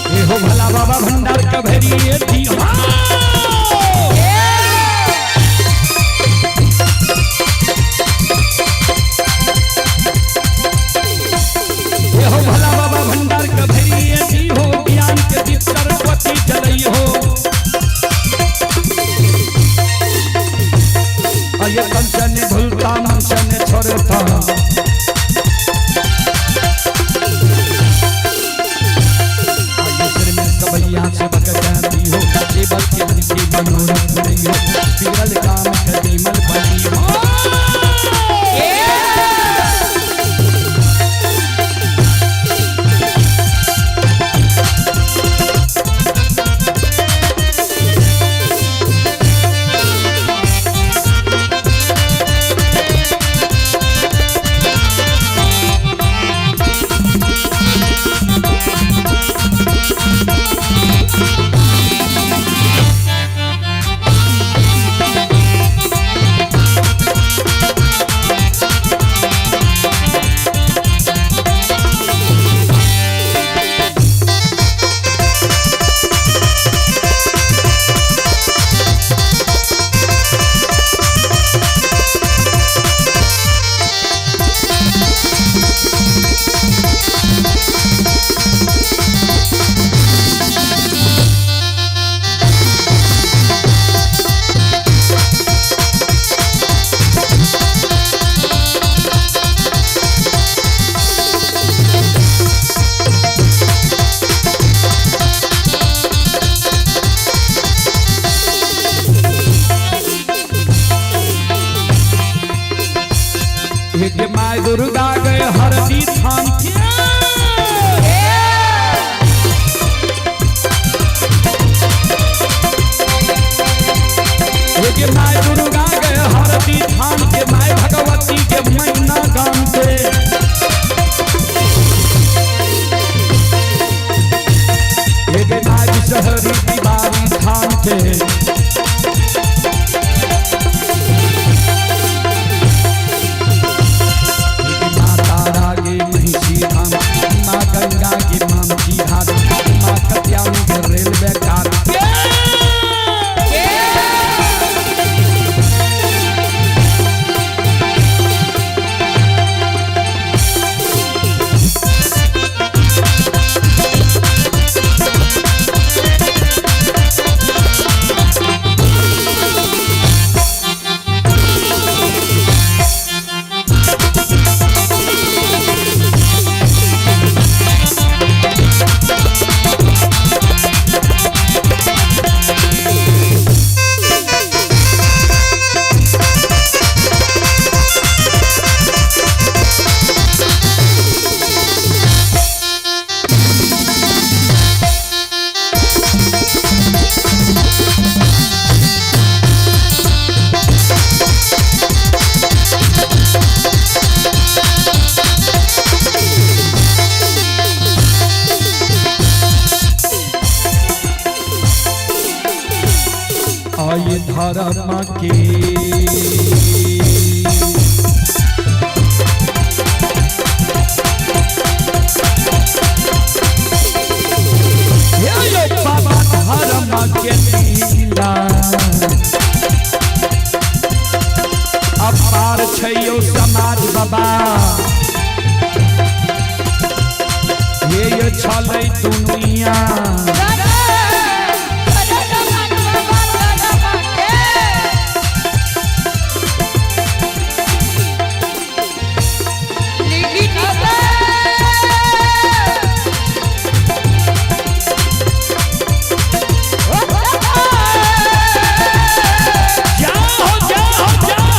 हे हो भला बाबा भंडार कभरी थी। हे हो भला बाबा भंडार कभरी थी हो, ज्ञान के दीप सरस्वती जलई हो। अये कंचन भूलता मंचन छोड़ता, आये सिर में कबैया से बक जाती हो, ये बच्चे मन की मनोरथ नहीं हो, बिगड़ल काम कदीमल बनी हो। एक my Durga गए हरदी थान के, एक my Durga गए हरदी थान के, my Bhagwati के महीना गान के। एक my शहरी दीवारी थान के, माँ तारा के महिषी धाम, माँ गंगा की मामची घाट, माँ कत्यानी के रेलवे घाट। धर्म के। हे यो बाबा धर्म के लीला अपार छै यो समाज बाबा, हे यो छलै दुनिया। जाओ जाओ जाओ।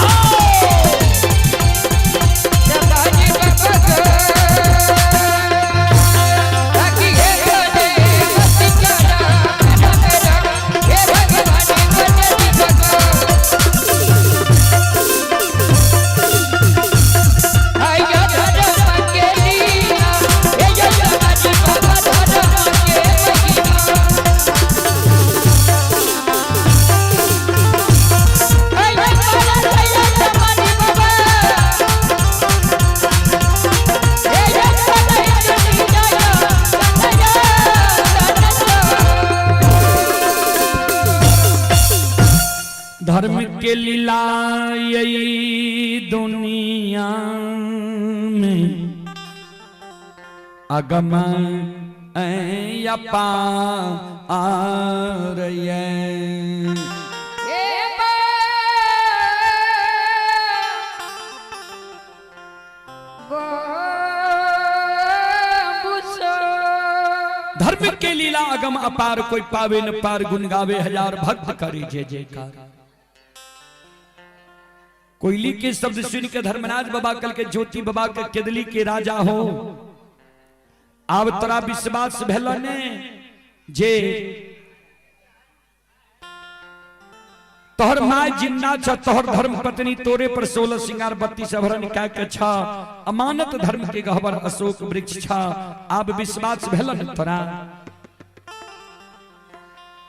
धर्म के लीला यही दुनिया में अगम अपार ये। धर्म के लीला अगम अपार, कोई पावे न पार, गुण गावे हजार, भक्त करे जय जयकार। कोयली के शब्द सुन के धर्मराज बाबा कल के ज्योति बाबा के केदली के राजा हो, आब तोरा विश्वास भेल ने जे तोहर माय जिन्ना छ, तोहर धर्म पत्नी तोरे पर 16 सिंगार 32 आभरण कह के छ, अमानत धर्म के गहबर अशोक वृक्ष छ, आब विश्वास भेल ने तोरा?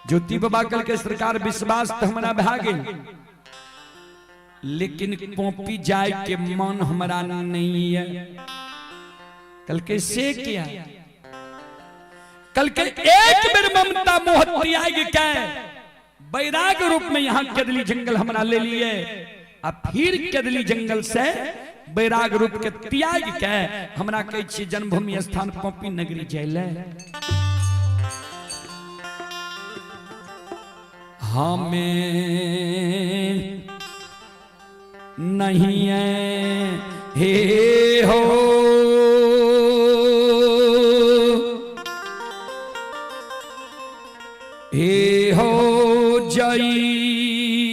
ज्योति बाबा कल के सरकार विश्वास तो हमरा भा गेल, लेकिन कॉपी जाए के मन हमरा नहीं है। कल के से किया, कल के एक बेर ममता मोह त्याग के बैराग रूप में यहाँ केदली जंगल हमरा ले लिए, आ फिर केदली जंगल से बैराग रूप के त्याग के हमरा कहै छी जन्मभूमि स्थान पॉपी नगरी जाइले। हमें नहीं है हे हो हे हो जईबा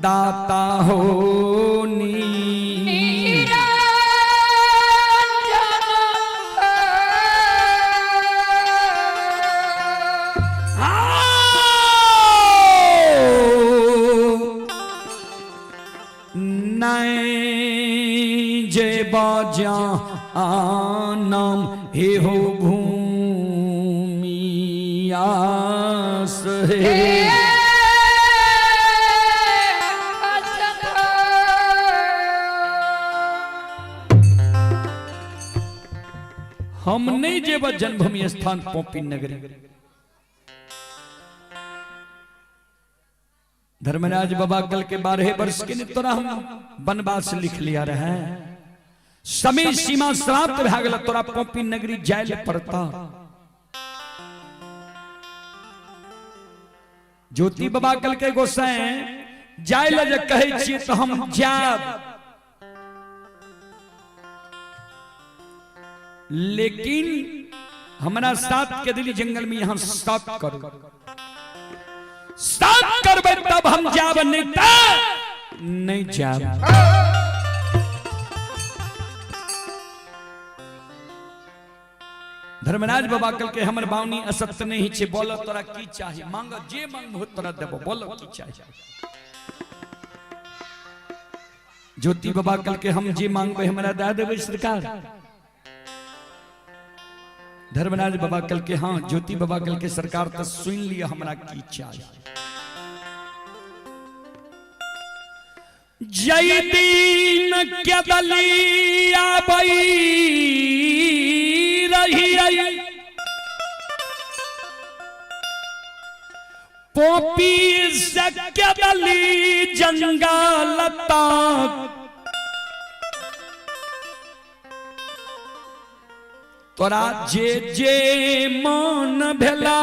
दाता हो नी। नहीं जे बाजा आनम हे हो भूमि आस हे। हम नहीं जेब जन्मभूमि स्थान पॉपी नगरी। धर्मराज बाबा कल के 12 वर्ष के ने तोरा हम वनवास लिख लिया रहे, समय सीमा समाप्त भए गेल, तोरा पॉपी नगरी जाय ले पड़ता। ज्योति बाबा कल के गोसाई जाय ले जे कहै छियै तो हम जायब, लेकिन हमरा साथ के दिली जंगल में यहाँ साथ करो, साथ करबै तब हम जाब, नहीं त नहीं जाब। धर्मराज बाबा कल के हमर बावनी असत्य नहीं छे, बोलो तोरा की चाही, मांग जे मांग तोरा देबो, बोलो की चाही। ज्योति बाबा कल के हम जे मांगबे हमरा दे देबै सरकार। धर्मराज बाबा कल के हाँ, ज्योति बाबा कल के सरकार तो सुन लिया हमरा की चाही। जय दीन के दलिया बई रही आई पोपी से के दली जंगल तक तोरा जे जे मन भेला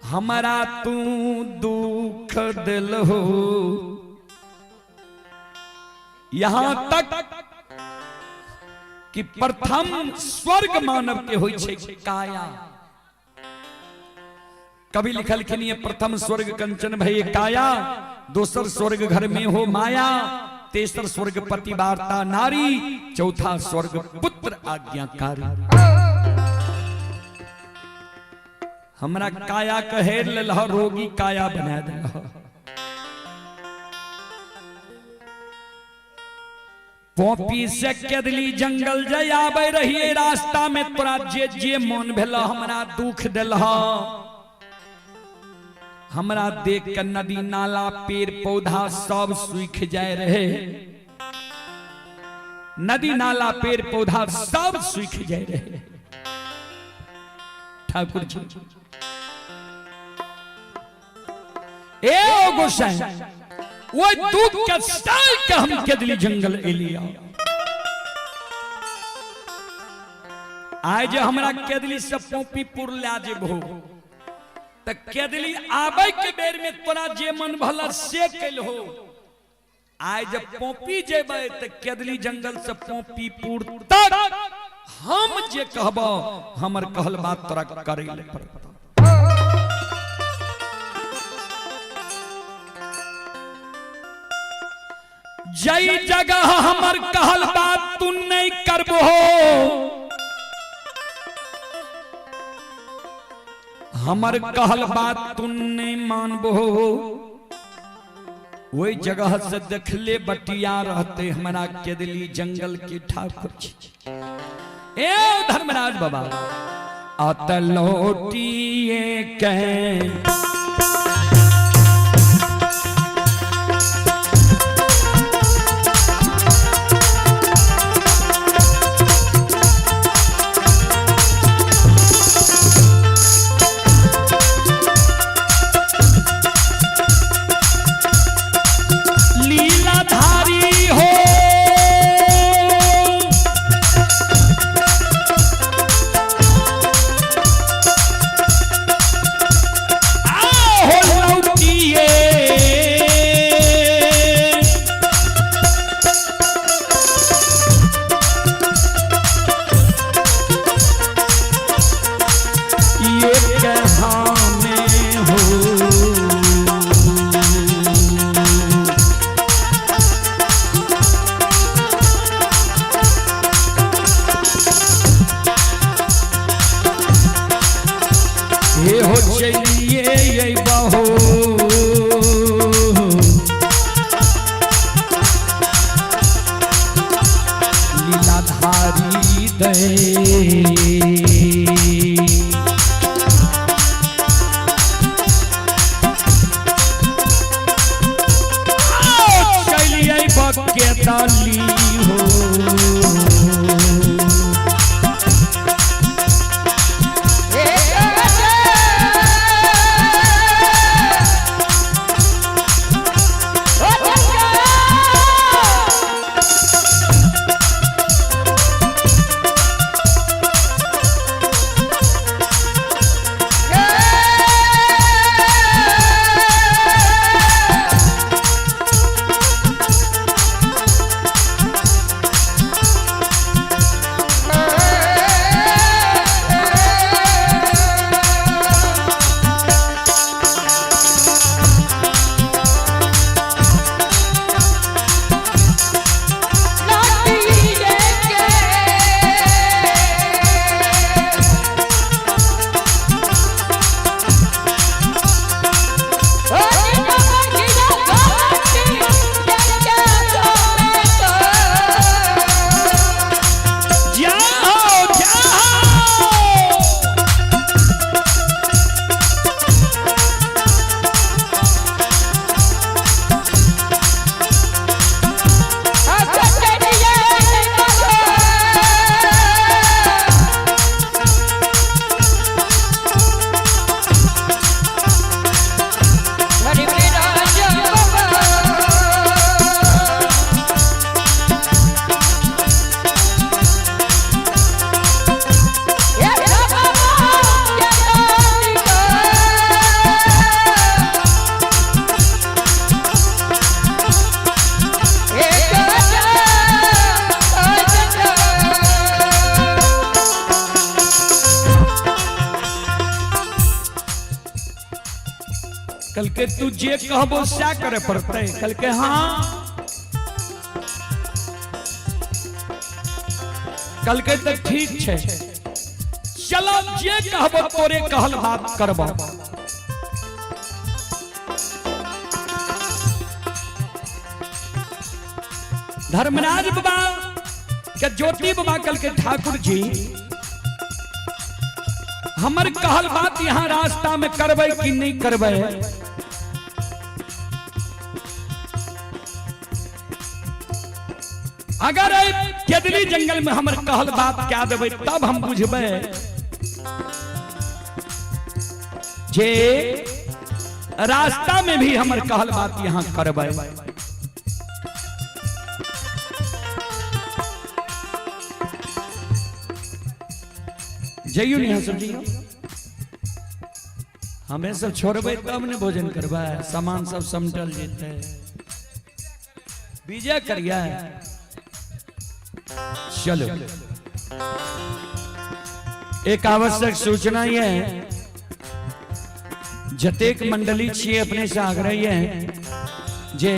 हमरा तू दुख दिल हो। यहां तक कि प्रथम स्वर्ग मानव के होइ छै काया। कवि लिखलखिन ये प्रथम स्वर्ग कंचन भई काया, दोसर स्वर्ग घर में हो माया, तेसर स्वर्ग पति वार्ता नारी, चौथा स्वर्ग पुत्र आज्ञाकारी। हमरा काया कहे लेलह रोगी काया बना देलह। पोपी से केदली जंगल जय आबे रहिए रास्ता में तोरा जे जे मन भेल हमरा दुख देलह। हमरा देख के नदी नाला पेड़ पौधा सब सूख जाए रहे, नदी नाला पेड़ पौधा सब सूख जाए रहे। ठाकुर जी ए ओ गोसाई वो दुख के साल के हम केदली जंगल एलिया। आइ जे हमरा केदली से पोपीपुर ला जेबहो त केदली आबै के बेर में तोरा जे मन भला से कैल हो। आइ जब पोपी जेबै त केदली जंगल से पोपीपुर तक हम जे कहबो हमर कहल बात तोरा करे ले पड़त। जई जगह हमर कहल बात तू नहीं करबो हमर कहल बात तू नहीं मानबो वही जगह से देखले बटिया रहते हमरा केदली जंगल के ठाकुर जी। ए धर्मराज बाबा अत लौटिए के लीलाधारी हो आओ लौटिए ये कहाँ में हो। ये हो चलिए ये बहो लीलाधारी दे आओ चलिए बके ताली हो। कल के तू जे कहबो सै करे पड़तै। कल के हाँ। कल के तो ठीक छै, चलो जे कहबो तोरे कहल बात करबो। धर्मराज बाबा के ज्योति बाबा कल के ठाकुर जी हमर कहल बात यहाँ रास्ता में करबै कि नहीं करबै? अगर केदली जंगल में हमर कहल बात क्या देबै तब हम बुझबै जे रास्ता में भी हमर कहल बात यहाँ करबै। जइयो नहीं सब जइयो, हमें सब छोड़बै तब ने भोजन करबै, सामान सब समटल जेतै। विजय करिए। चलो एक आवश्यक सूचना ये है, जतेक मंडली छिए अपने से आग्रह ये है जे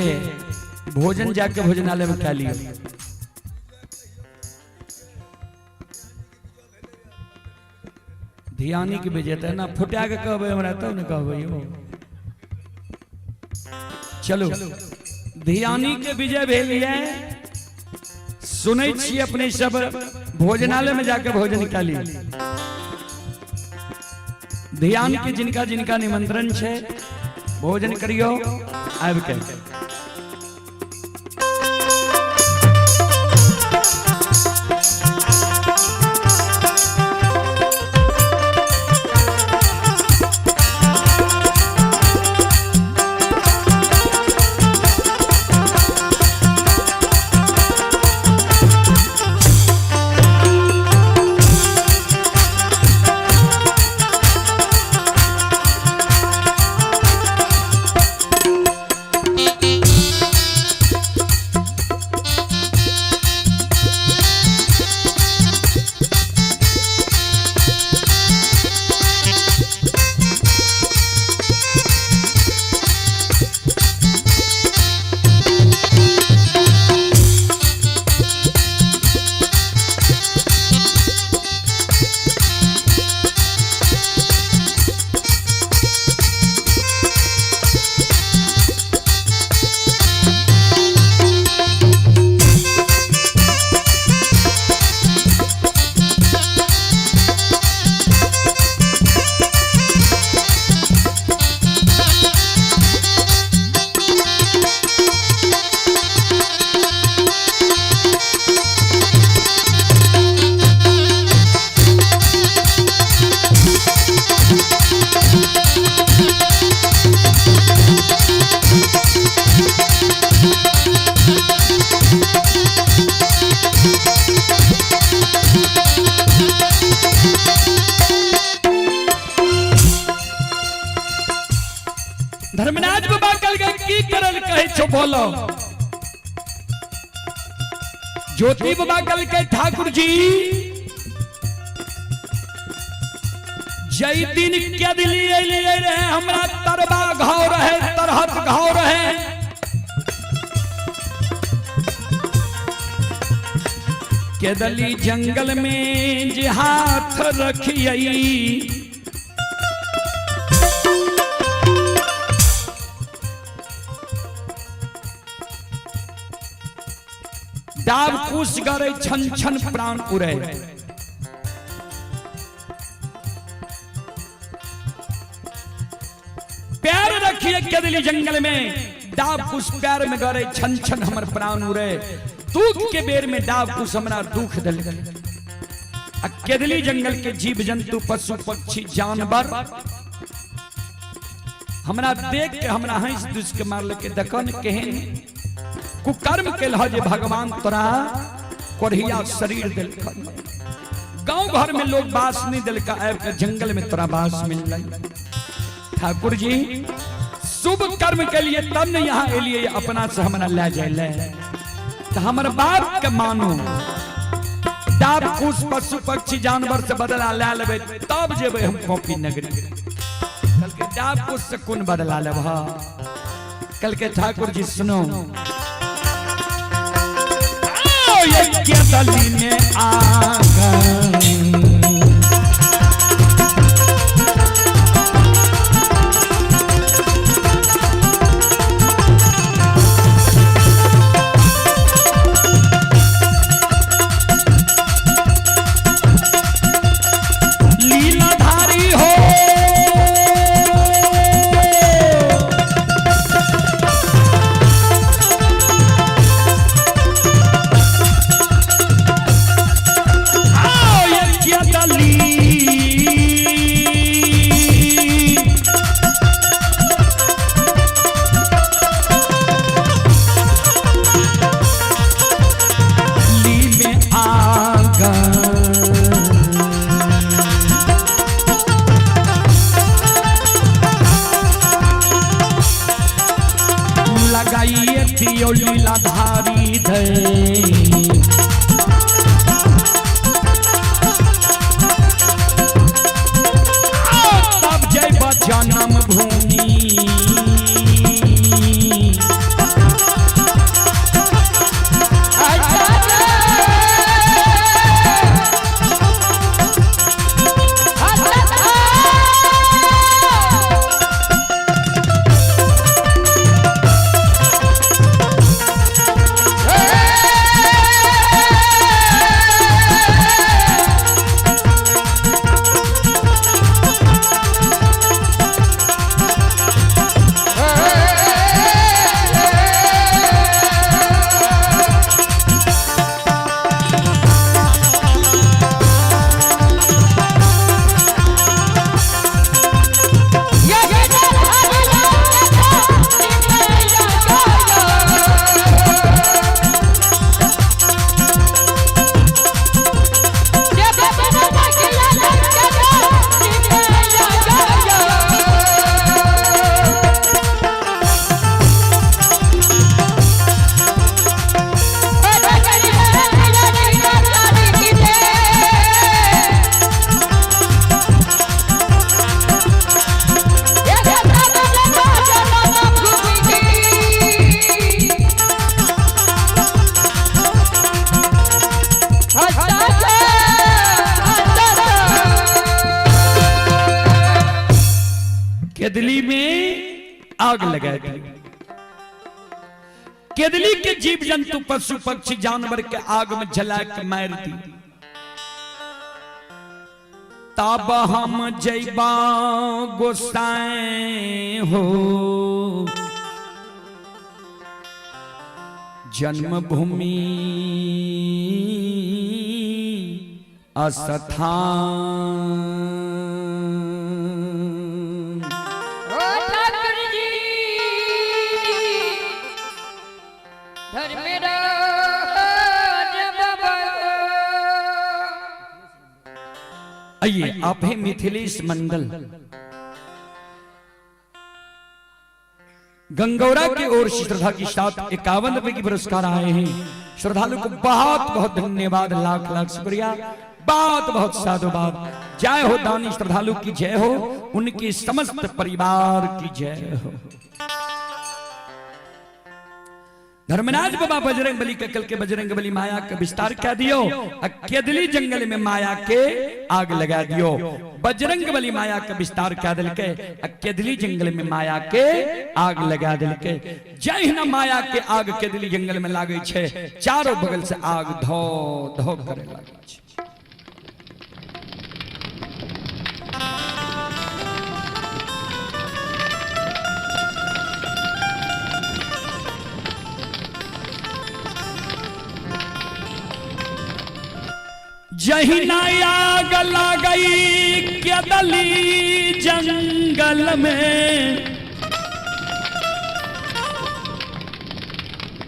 भोजन जाके भोजनालय में खा लियो। ध्यानी के बेजते ना फुटा के कहबै हमरा तब ने कहबै यो। चलो ध्यानी के विजय भेल ये सुनै छी अपने सब भोजनालय में जाके भोजन खा लियो। ध्यान के जिनका जिनका निमंत्रण छे भोजन करियो आबि के। धर्मराज बाबा कल गए की करल कहे छो बोलो। ज्योति बाबा कल के ठाकुर जी जई दिन के दिली अइली रहे हमरा तरबा घाव रहे तरहत घाव रहे, केदली जंगल में जे हाथ रखियई डाब कुश गरे छन छन प्राण उड़े। पैर रखिए केदली जंगल में डाब कुश पैर में गरे छन छन हमर प्राण उड़े। दुख के बेर में डाब कुश हमरा दुख दल। आ केदली जंगल के जीव जंतु पशु पक्षी जानवर हमरा देख के हमरा हंस दुस के मारल के दकन केहन कुकर्म के जे भगवान तोरा कोढ़िया शरीर दिलखन। गांव घर में लोग बास नहीं दिलका, आबि के जंगल में तोरा बास मिललै। ठाकुर जी शुभ कर्म के लिए तब ने यहाँ एलिए, अपना से हमरा ले जाए तो हमर बाप के मानो। डाब कुश पशु पक्षी जानवर से बदला ले लेबै तब जेबै हम कॉपी नगरी। आपको सुकून बदला लेब। कल के ठाकुर जी सुनो, यज्ञ दली में आग लीलाधारी हो, आओ यज्ञ दली ली में आग लगाइए थियो लीलाधारी धै। तब जय जन्म भूमि केदली में आग लगा दी। केदली के जीव जंतु पशु पक्षी जानवर के आग में जला के मार दी। तब हम जैबा गोसाई हो जन्मभूमि अस्थान। ओ ठाकुर जी धर्मराज बाबा। आइए आप हैं मिथिलेश मंडल गंगौरा की ओर से श्रद्धा के साथ 51 रुपए की पुरस्कार आए हैं। श्रद्धालु को बहुत बहुत धन्यवाद, लाख लाख शुक्रिया, बहुत बहुत साधुवाद। जय हो दानी श्रद्धालु की जय हो, उनके समस्त परिवार की जय हो। धर्मराज बाबा बजरंग बली के कल के बजरंग बली माया का विस्तार क्या दियो, अकेदली जंगल में माया के आग लगा दियो। बजरंग बली माया का विस्तार क्या दिल के, अकेदली जंगल में माया के आग लगा दिल के। जय न माया के आग केदली जंगल में लागे छे, चारों बगल से आग धो धो करे लागे छे। जहिना आग लगई केदली जंगल में,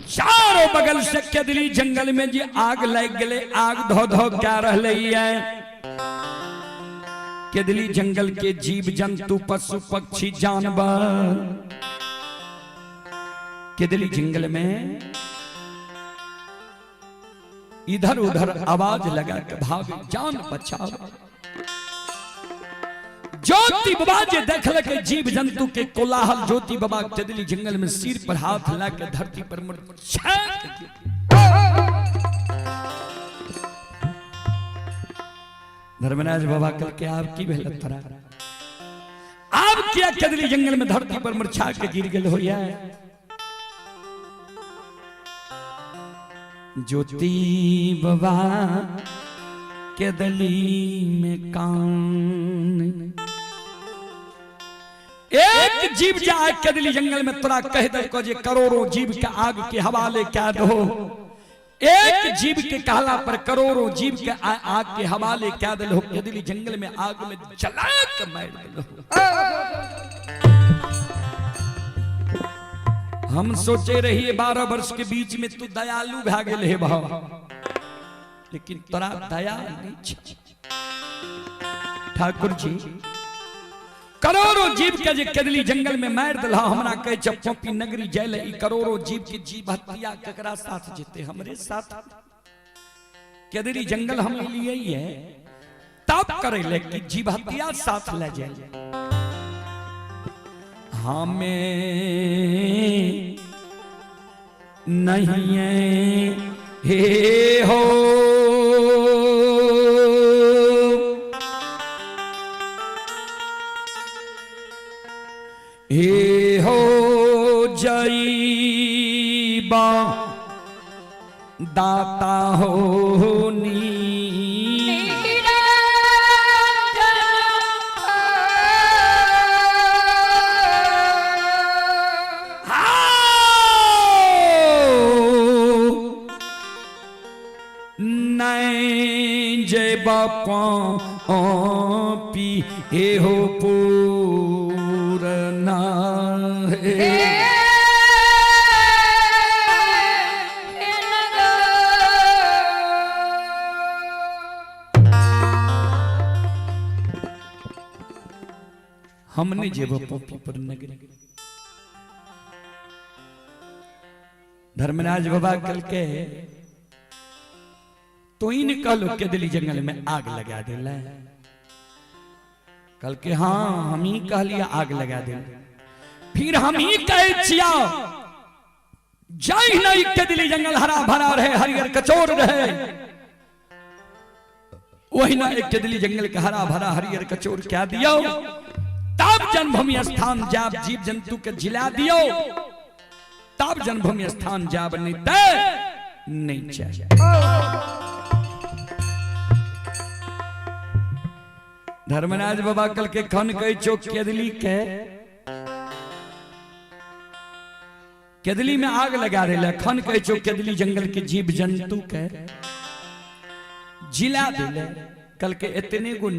चारों बगल से केदली जंगल में जी आग लग गए, आग धो धो क्या रहले है। केदली जंगल के जीव जंतु पशु पक्षी जानवर केदली जंगल में इधर उधर आवाज लगा के भाग, जान बचाओ। ज्योति बाबा जे देखलक जीव जंतु के कोलाहल, ज्योति बाबा केदली जंगल में सिर पर हाथ ला के धरती पर मुरझा के। धर्मराज बाबा कल के आप की भेल तोरा, आप किया केदली जंगल में धरती पर मुरझा के गिर गेल होया? ज्योति बाबा केदली में कान, एक जीव जाए केदली जंगल में तोरा कह दे जे करोड़ों जीव के आग के हवाले क्या दो। एक जीव के कहला पर करोड़ों जीव के आग के हवाले क्या दिल हो, केदली जंगल में आग में जला के मार दिल। हम सोचे रहिए 12 वर्ष के बीच में तू दयालु भा गेल हे भाव, लेकिन तोरा दया नहीं। ठाकुर जी करोड़ों जीव के जे केदली जंगल में मार दिला, हमरा कहे छ पोपी नगरी जाय ई करोड़ों जीव के जीव हत्या केकरा साथ जेते? हमरे साथ। केदली जंगल हम लिए ही है तब करे ले कि जीव हत्या साथ ले जाए। हमें नहीं है हे हो हे हो जईबा दाता हो नी। नहीं जय बापा पी हे हो पूरना हे। हमने जेब पोपी पर नगरी। धर्मराज बाबा कल के तो इन कहलो केदली जंगल में आग लगा दिला। कल के हाँ हम ही कह लिया आग लगा दे, फिर हम ही कहे छिया जाई नहीं केदली जंगल हरा भरा रहे हरियर कचोर रहे, वही ना एक केदली जंगल के हरा भरा हरियर कचोर क्या दियो, तब जन्मभूमि स्थान जाब जीव जंतु के जिला दियो, तब जन्मभूमि स्थान जाब, नहीं ते नहीं चाहिए। धर्मराज बाबा कल के खन कही चो केदली के केदली में आग लगा रहे, खन कही चो केदली जंगल के जीव जंतु के जिला दिले। कल के इतने गुण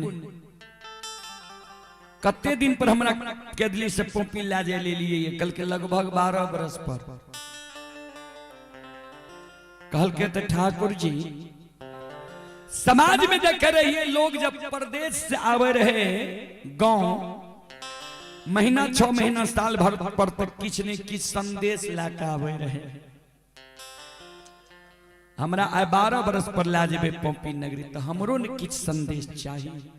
कते दिन पर हमरा केदली से पोपी ला जाए ले लिए? कल के लगभग 12 बरस पर। कहल के तो ठाकुर जी समाज में देख रहिए लोग जब परदेश से आवे रहे गांव, महीना 6 महीना साल भर पर तक किछ ने किछ संदेश लाके आवे रहे। हमरा आइ 12 बरस पर ला जेबे पोपी नगरी तो हमरो ने किछ संदेश चाहिए।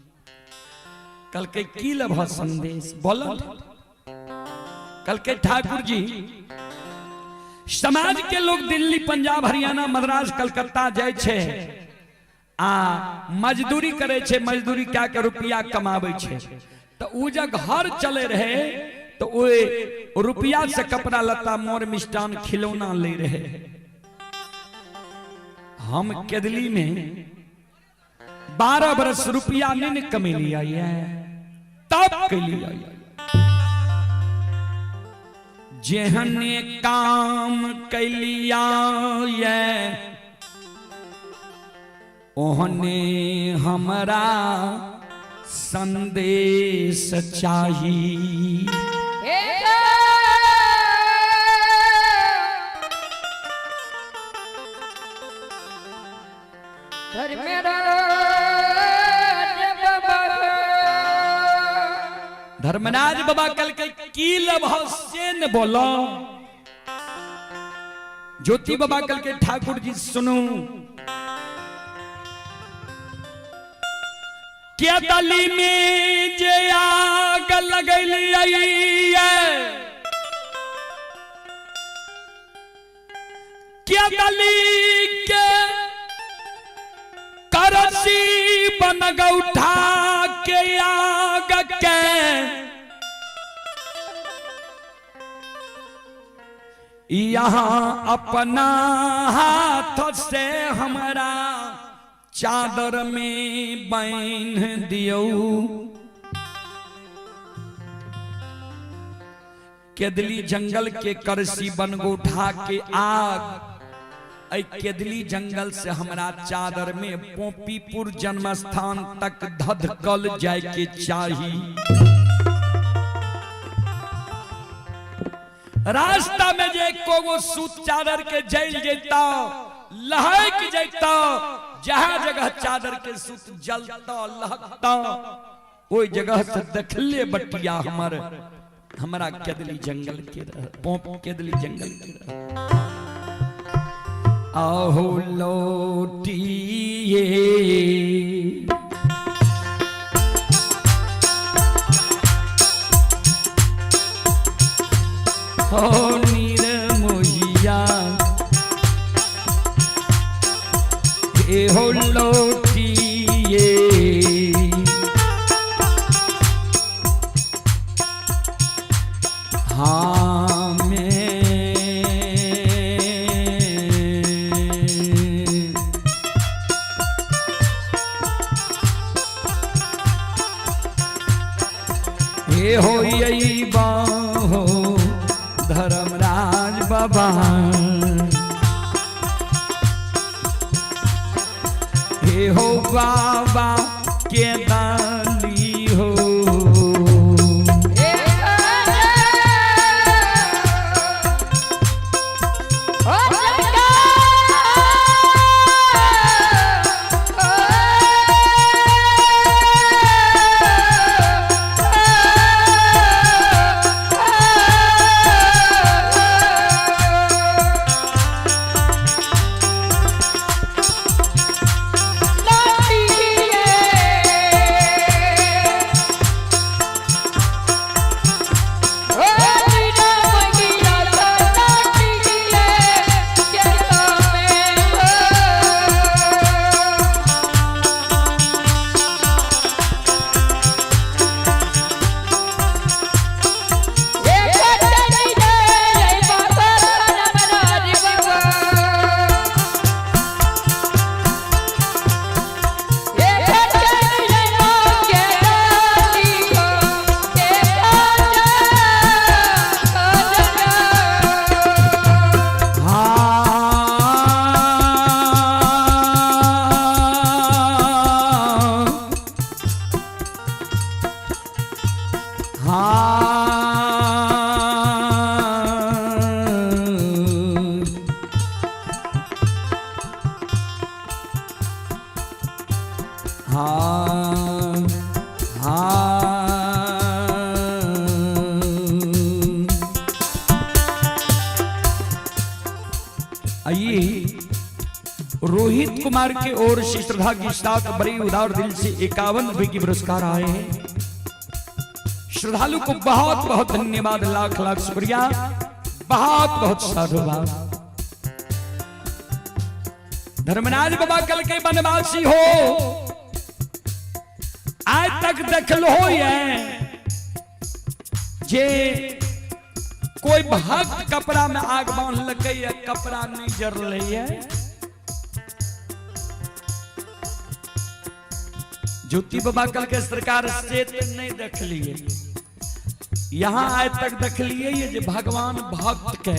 कल के की लभ संदेश बोल? कल के ठाकुर जी समाज के लोग दिल्ली पंजाब हरियाणा मद्रास कलकत्ता जाय छे आ मजदूरी करे छे, मजदूरी क्या के रुपया कमावे छे, तो उ जब घर चले रहे तो ओ रुपया से कपड़ा लत्ता मोर मिष्टान खिलौना ले रहे। हम केदली में 12 बरस रुपया नहीं कमेलिया तब कैलिया, जेहने काम कैलिया ये ओहने हमरा संदेश चाही। धर्मराज बाबा कल के की लभ से न बोलो। ज्योति बाबा कल के ठाकुर जी सुनो, केदली में जे आग लगैलियै, केदली के करसी बन गौठा के आग के, यहाँ अपना हाथ से हमरा चादर में बांध दियौ। केदली जंगल के करसी बनगोठा के आग, ऐ केदली जंगल से हमरा चादर में पोपीपुर जन्म स्थान तक धधकल जाय के चाही। रास्ता में जे एको सूत चादर के जल जेता, लहक जेता, जहां जगह चादर के सूत जलता लहकता, ओई जगह से देखले बटिया हमर हमरा केदली जंगल के रह, पोप केदली जंगल के रह। आहो लौटिए हो नीर मोहिया, हे हो लौटिए। हाँ में हे हो यही बाहो धर्मराज बाबा, हे हो बाबा के दानी हो। हाँ हाँ हाँ आइए रोहित कुमार के ओर से श्रद्धा के साथ बड़ी उदार दिल से 51 रुपए की पुरस्कार आए हैं। श्रद्धालु को बहुत बहुत धन्यवाद, लाख लाख शुक्रिया, बहुत बहुत साधुवाद। धर्मराज बाबा कल के वनवासी हो, आज तक देखल हो ये जे कोई भक्त कपड़ा में आग बांध लगे या कपड़ा नहीं जरले है। ज्योति बाबा कल के सरकार से नहीं देख लिए, यहां आज तक देख लिए ये जे भगवान भक्त के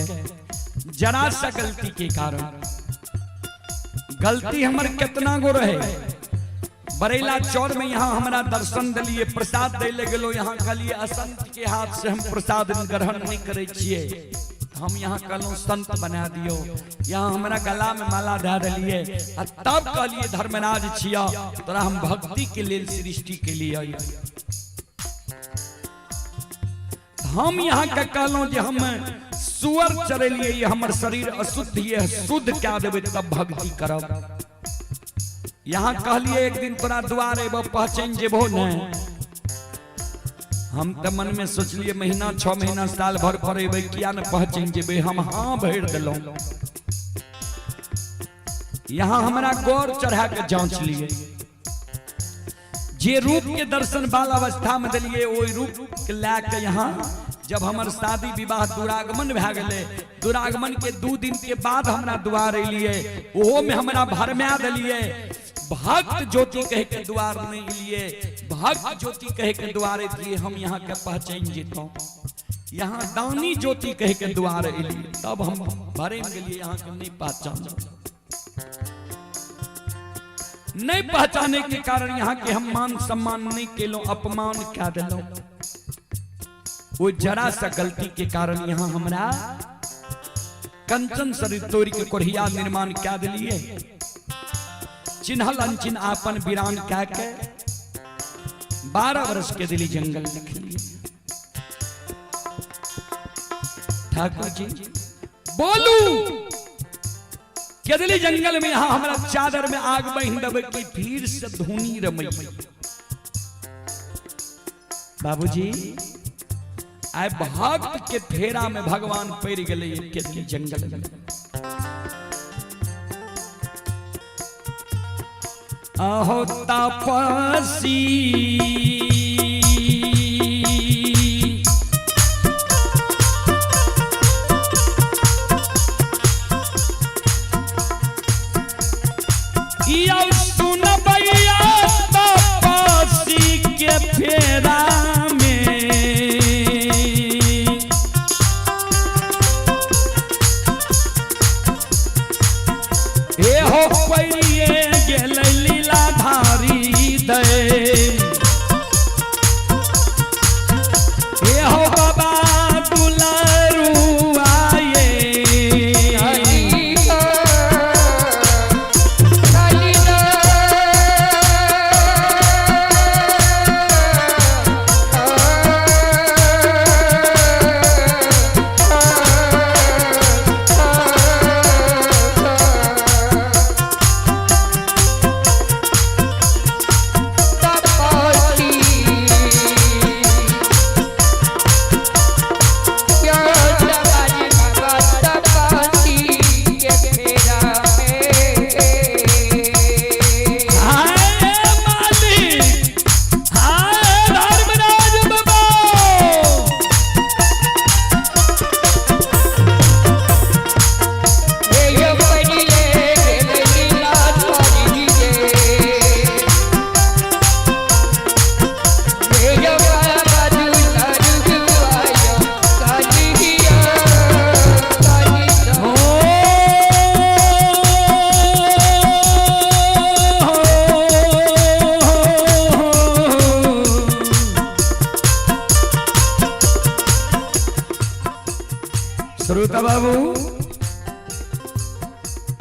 जरा सा गलती के कारण, गलती हमर कितना गो रहे, बरेला चौर में यहाँ हमारा दर्शन दिलिए, प्रसाद दे ले गेलो, यहाँ कहलिए असंत के हाथ से हम प्रसाद ग्रहण नहीं करे छिए, हम यहाँ कहलहुँ संत बना दियो, यहाँ हमारा गला में माला दे दिलिए, आ तब कहलिए धर्मराज छिया तोरा हम भक्ति के लेल सृष्टि के लिए। हम यहाँ के कहलहुँ जे हम सुअर चरेलिए, ये हमर शरीर अशुद्ध ये शुद्ध क्या देबै तब भक्ति करब। यहाँ कहलिए एक दिन तोरा द्वार एबो पहचान जेबो ने। हम तो मन में सोचलिए महीना 6 महीना साल भर पर एबै, किया न पहचान जेबै, हम हाँ भरि देलहुँ। यहाँ हमरा गौर चढ़ा के जांच लिए, जे रूप के दर्शन बाल अवस्था में दिलिए ओहि रूप के लए के यहाँ जब हमर शादी विवाह दुरागमन भए गेलै, दुरागमन के 2 दिन के बाद हमरा द्वार एलिए, ओहो में हमरा भरमा देलिए। भक्त ज्योति कह के द्वार नहीं एलिए, भक्त ज्योति कह के द्वार एलिए, हम यहाँ के पहचान जेतौं। यहाँ दानी ज्योति कह के द्वार एलिए, तब हम भरे में गेलिए, यहाँ के नहीं पहचान, नहीं पहचाने के कारण यहाँ के हम मान सम्मान नहीं केलों, अपमान क्या दिलों। वो जरा सा गलती के कारण यहाँ हमरा कंचन शरीर तोड़ के कोढ़िया निर्माण क्या दिलिए, चिन्हल अनचिन आपन वीरान क्या के 12 वर्ष के दिली जंगल रख लिए। ठाकुर जी बोलू केदली जंगल में यहाँ हमरा चादर में आग बहिन देबै कि फिर से धुनी रमई। बाबूजी आइ भक्त के फेरा में भगवान पड़ गेलै केदली जंगल में। अहो तपसी सुनबैया तपसी के फेरा में, ए हो पैरिये गेलै लीलाधारी दे, ए हो बाबा दुलारू आए। हाय मालिक, हाय धर्मराज बाबा। हो, श्रोता बाबू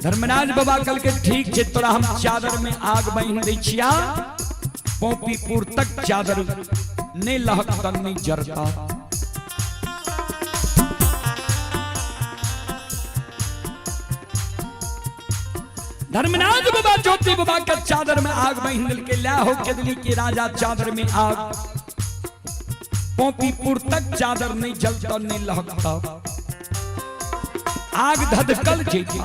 धर्मराज बाबा कल के ठीक छे तोरा हम चादर में आग बांध दै छिया, पोपीपुर तक चादर नहीं लहकता नहीं जरता। धर्मराज बाबा ज्योति बाबा के चादर में आग बांध के ला हो केदली के राजा चादर में आग, पोपीपुर तक चादर नहीं जलता नहीं लहकता, आग धधकल जेती।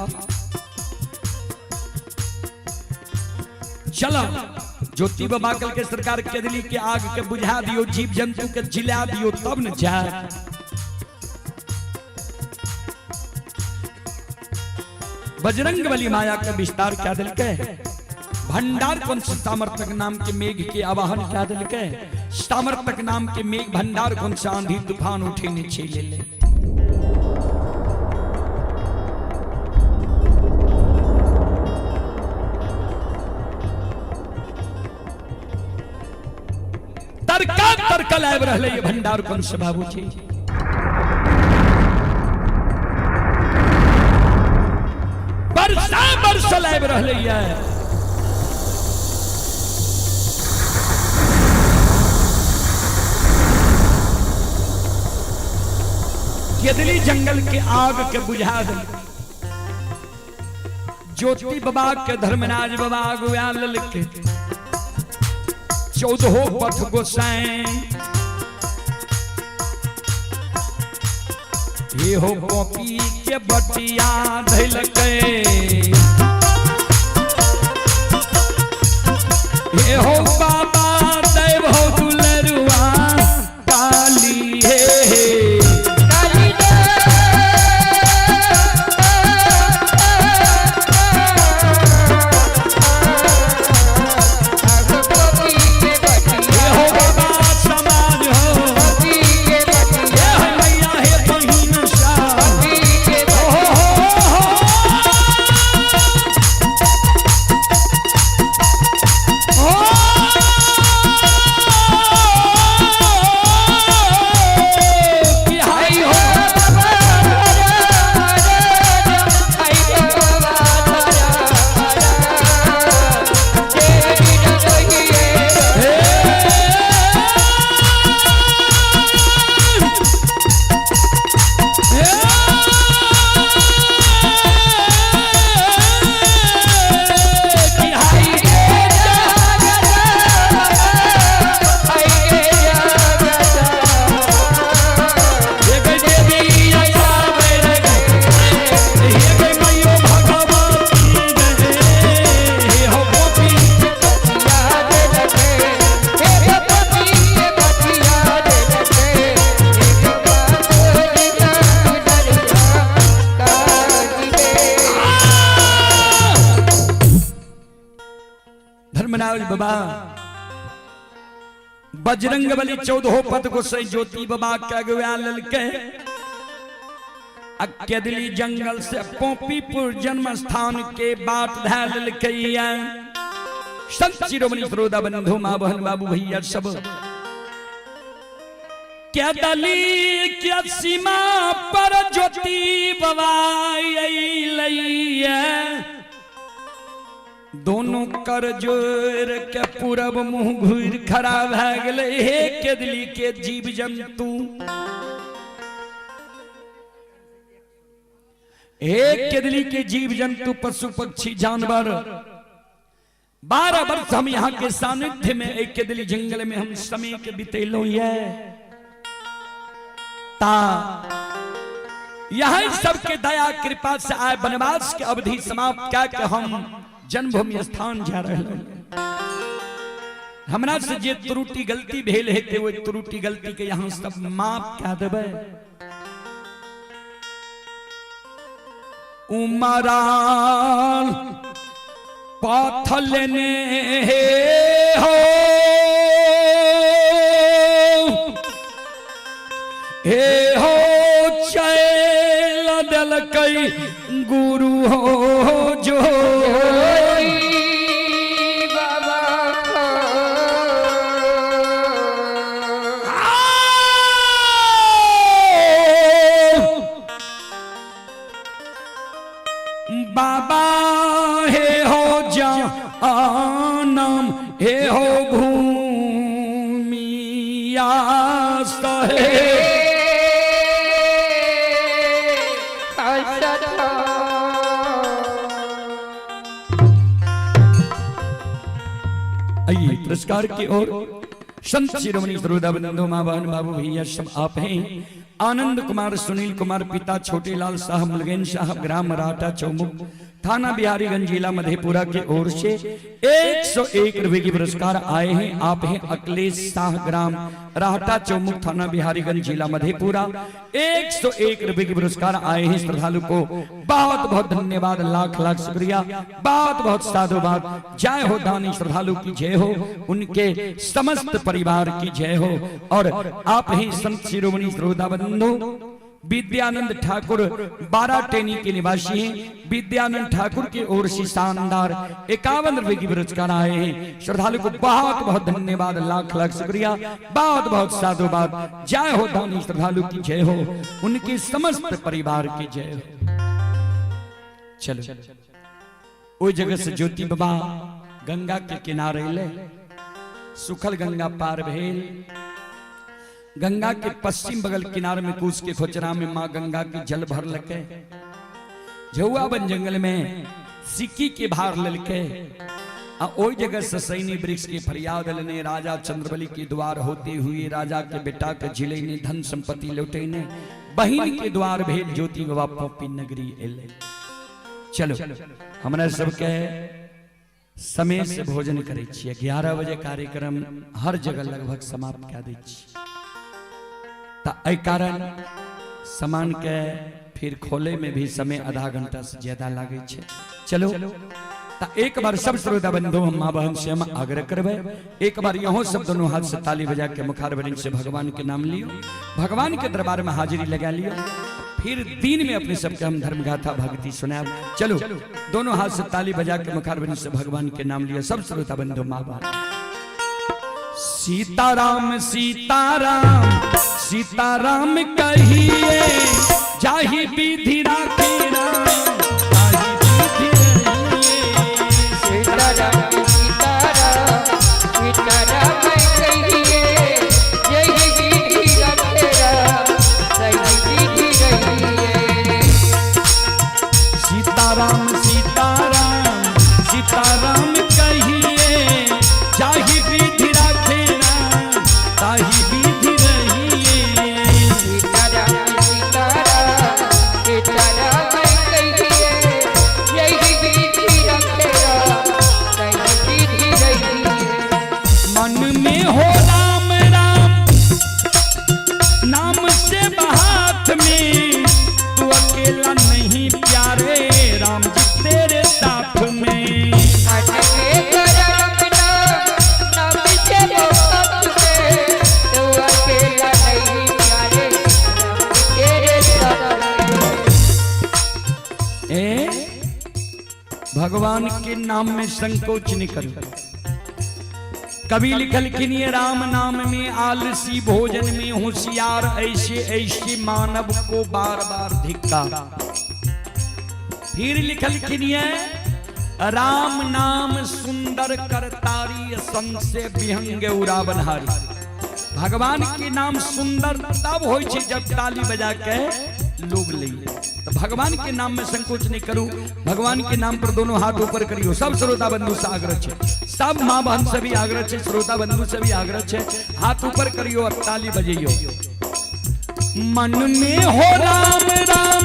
चलो ज्योति बाबा कल के सरकार केदली के आग के बुझा दियो, जीव जंतु के जिला दियो तब न जाए। बजरंग बली माया का विस्तार क्या दिल के, भंडार कौन से सामर्थक नाम के मेघ के आवाहन क्या दिल के, सामर्थक नाम के मेघ भंडार कौन से आंधी तूफान उठे नीचे ले ले। तड़का तड़कल आबि रहलै ये भंडार कौन से बाबूजी। बरसा बरसल आबि रहलै ये। केदली जंगल के आग के बुझा दे। ज्योति बाबा के धर्मराज बाबा अगुआ ललके चौदहो पथ गोसाई हे हो कॉपी के बटिया धैलकै हे हो बाबा दैव हो दुलरुआ काली हे हे काली हे हो बाबा समाज हो हे हो मैया हे बहिन सा हो हो हो हो कि हाय हो कि हाय हे गई देवी ऐसा बैर गई हे गई मैयो भगवती रे हे हो गोपी धर्मराज बाबा बजरंग बली चौदहो पद को सही ज्योति बाबा के अगुआ ललके अकेदली जंगल से पोपीपुर जन्म स्थान के बाट धै ललके संत शिरोमणि श्रोता बंधु माँ बहन बाबू भैया सब क्या दली क्या सीमा पर ज्योति बाबा अइलैया दोनों कर जोर के पूरब मुंह घूर खड़ा भए गेलै हे केदली के जीव जंतु हे केदली के जीव जंतु पशु पक्षी जानवर 12 वर्ष हम यहाँ के सानिध्य में एक केदली जंगल में हम समय के बितेलो ये ता यही सबके दया कृपा से आए वनवास के अवधि समाप्त क्या के हम जन्मभूमि स्थान जा रहे हैं। हमरा से जे त्रुटि गलती भेल हेतै ओहि त्रुटि गलती के यहाँ सब माफ कए देबै। उमराल पाथल ने हे हो हे हो चैल देलकै गुरु हो जो बाबा हे हो जानम हे हो भूमिया सहे आइए पुरस्कार की ओर संत शिरोमणि श्रोता बंधु माँ बहन बाबू भैया सब आप हैं। आनंद कुमार सुनील कुमार पिता छोटे लाल साहब मुलगेन साहब ग्राम मराठा चौमुख थाना बिहारीगंज जिला मधेपुरा के ओर से 101 रुपए की पुरस्कार आए हैं। आप हैं अखिलेश शाह ग्राम राहटा चौमुख थाना बिहारीगंज जिला मधेपुरा 101 रुपए की पुरस्कार आए हैं। श्रद्धालु को बहुत बहुत धन्यवाद, लाख लाख शुक्रिया, बहुत बहुत साधुवाद। जय हो दानी श्रद्धालु की जय हो, उनके समस्त परिवार की जय हो। और आप ही संत शिरोमणि श्रोता बंधु विद्यानंद ठाकुर 12 टेनी के निवासी हैं। विद्यानंद ठाकुर की ओर से शानदार 51 रुपए की पुरस्कार आए हैं। श्रद्धालु को बहुत बहुत धन्यवाद, लाख लाख शुक्रिया, बहुत बहुत साधुवाद। जय हो दानी श्रद्धालु की जय हो, उनके समस्त परिवार की जय हो। चलो वो जगह से ज्योति बाबा गंगा के किनारे ले सुखल गंगा पार भेल। गंगा के पश्चिम बगल किनारे में कूस के खोचरा में माँ गंगा की जल भर लके झुआ बन जंगल में सिक्की के भार लेलकै आ ओहि जगह से सैनी वृक्ष के फरियाद लेने राजा चंद्रबली के द्वार होते हुए राजा के बेटा के झिलैने धन संपत्ति लौटैने बहिन के द्वार भेल ज्योति बाबा पॉपी नगरी एलै। चलो हमरा सबके समय से भोजन करै छियै। 11 बजे कार्यक्रम हर जगह लगभग समाप्त कए दै छियै, तऽ एहि कारण सामान के फिर खोले में भी समय आधा घंटा से ज्यादा लागै छै। चलो तऽ एक बार सब श्रोता बंधु हम माँ बहन से हम आग्रह करबै, एक बार यहों सब दोनों हाथ से ताली बजा के मुखारवृंद से भगवान के नाम लियो, भगवान के दरबार में हाजिरी लगा लियो, फिर दिन में अपने सबके हम धर्म गाथा भक्ति सुनाब। चलो दोनों हाथ से ताली बजा के मुखारवृंद से भगवान के नाम लियो सब श्रोता बंधु माँ बहन। सीताराम सीताराम सीताराम कहिए जाहि विधि राखे राम ताहि विधि रहिए। सीताराम सीताराम सीताराम कहिए यही विधि रखे राम सही विधि रहिए। सीताराम सीताराम सीताराम कहिए जाहि विधि राखे राम ताहि विधि रहिए। सीताराम सीताराम सीताराम कहिए यही विधि रखे राम सही विधि रहिए। मन में हो राम राम नाम से हाथ में, तू अकेला नहीं प्यारे राम जी तेरे साथ में। मन में राम नाम नाम से मोहब्बत में, तू अकेला नहीं प्यारे राम तेरे साथ में। ए भगवान के नाम में संकोच नहीं करो। कवि लिखलखिन ये राम नाम में आलसी भोजन में होशियार, ऐसे ऐसे मानव को बार बार धिक्कार। फिर लिखलखिन ये राम नाम सुंदर करतारी संसे विहंग उरावनहारी। भगवान के नाम सुंदर तब होइ छै जब ताली बजा के लोग लइए। तो भगवान के नाम में संकोच नहीं करू, भगवान के नाम पर दोनों हाथ ऊपर करियो। सब श्रोता बंधु से आग्रह छै, सब माँ बहन से भी आग्रह छै, श्रोता बंधु से भी आग्रह छै, हाथ ऊपर करियो और ताली बजैयो। मन में हो राम राम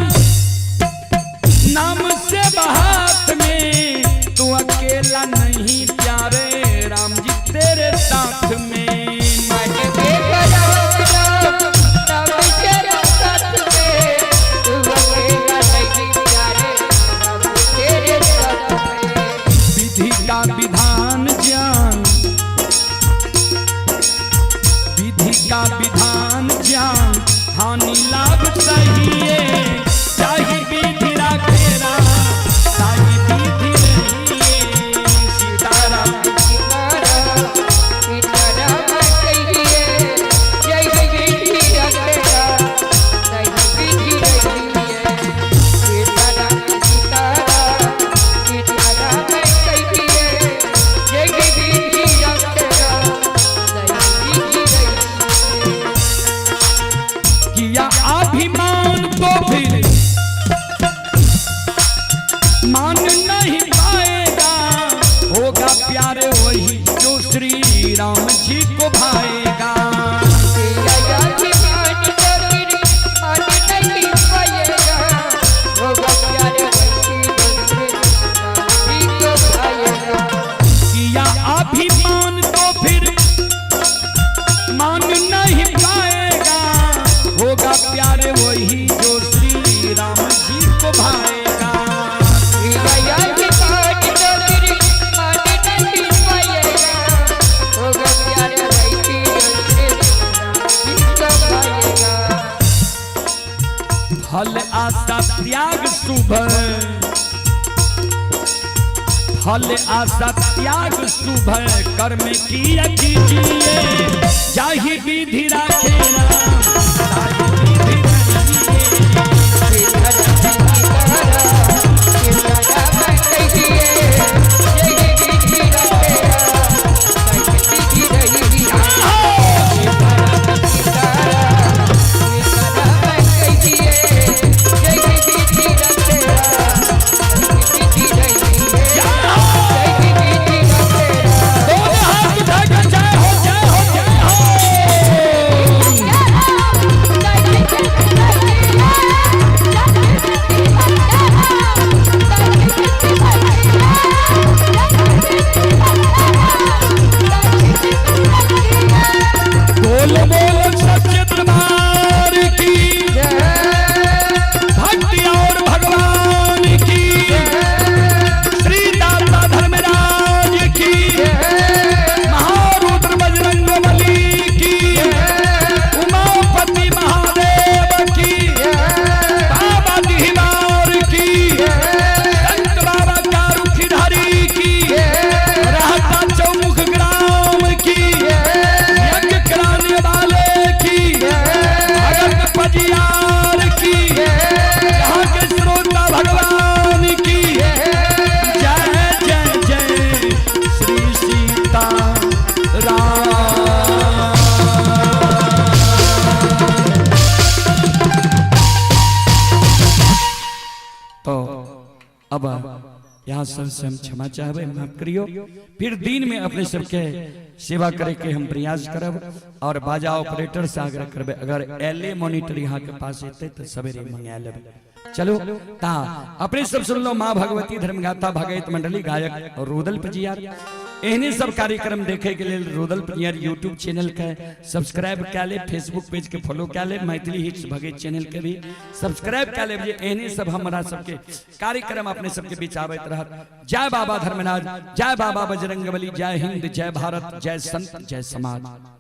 नाम से हाथ में, तू अकेला नहीं प्यारे राम जी तेरे साथ में। मन में राम नाम नाम से मोहब्बत में, तू अकेला नहीं प्यारे राम तेरे साथ में। विधि का विधान ज्ञान, विधि का विधान ज्ञान हानि लाभ सहिए, चाहे विधि राखे राम ताहि विधि रहिए। सीताराम सीताराम सीताराम कहिए यही विधि रखे राम सही विधि रहिए। सीताराम सीताराम सीताराम कहिए यही विधि रखे राम सही विधि रहिए। किया अभिमान तो फिर मान नहीं पाएगा, होगा प्यार वही जो श्री राम जी को भाएगा। किया अभिमान तो फिर मान नहीं पाएगा, होगा प्यार वही जो श्री राम जी को भाएगा। किया अभिमान तो फिर मान नहीं पाएगा, होगा प्यार वही जो श्री राम जी को भाएगा। किया अभिमान तो फिर मान नहीं पाएगा, होगा प्यार वही जो श्री राम जी को भाएगा। फल आशा त्याग शुभ, फल आशा त्याग शुभ कर्म किया कीजिए, जाहि विधि राखे राम ताहि विधि रहिए। सीताराम सीताराम कहिए यही विधि रखे राम सही विधि रहिए। सीताराम सीताराम सीताराम कहिए यही विधि रखे राम सही विधि रहिए। सबसे हम क्षमा चाहबै, माफ करियो। फिर दिन में अपने सबके सेवा करे के हम प्रयास करब और बाजा ऑपरेटर से आग्रह करबै, अगर एल ए मॉनिटर यहाँ के पास हेतै तऽ सवेरे मंगा लेबै। चलो ता अपने सब सुनलो माँ भगवती धर्मगाथा भगैत मंडली गायक रुदल पजियार। एहने सब कार्यक्रम देखे के लेल रुदल पजियार यूट्यूब चैनल के सब्सक्राइब कए ले, फेसबुक पेज के फॉलो कए ले, मैथिली हिट्स भगैत चैनल के भी सब्सक्राइब कए ले। एहने सब हमरा सबके कार्यक्रम अपने सबके बीच आबैत रहत। जय बाबा धर्मराज, जय बाबा बजरंगबली, जय हिंद, जय भारत, जय संत, जय समाज।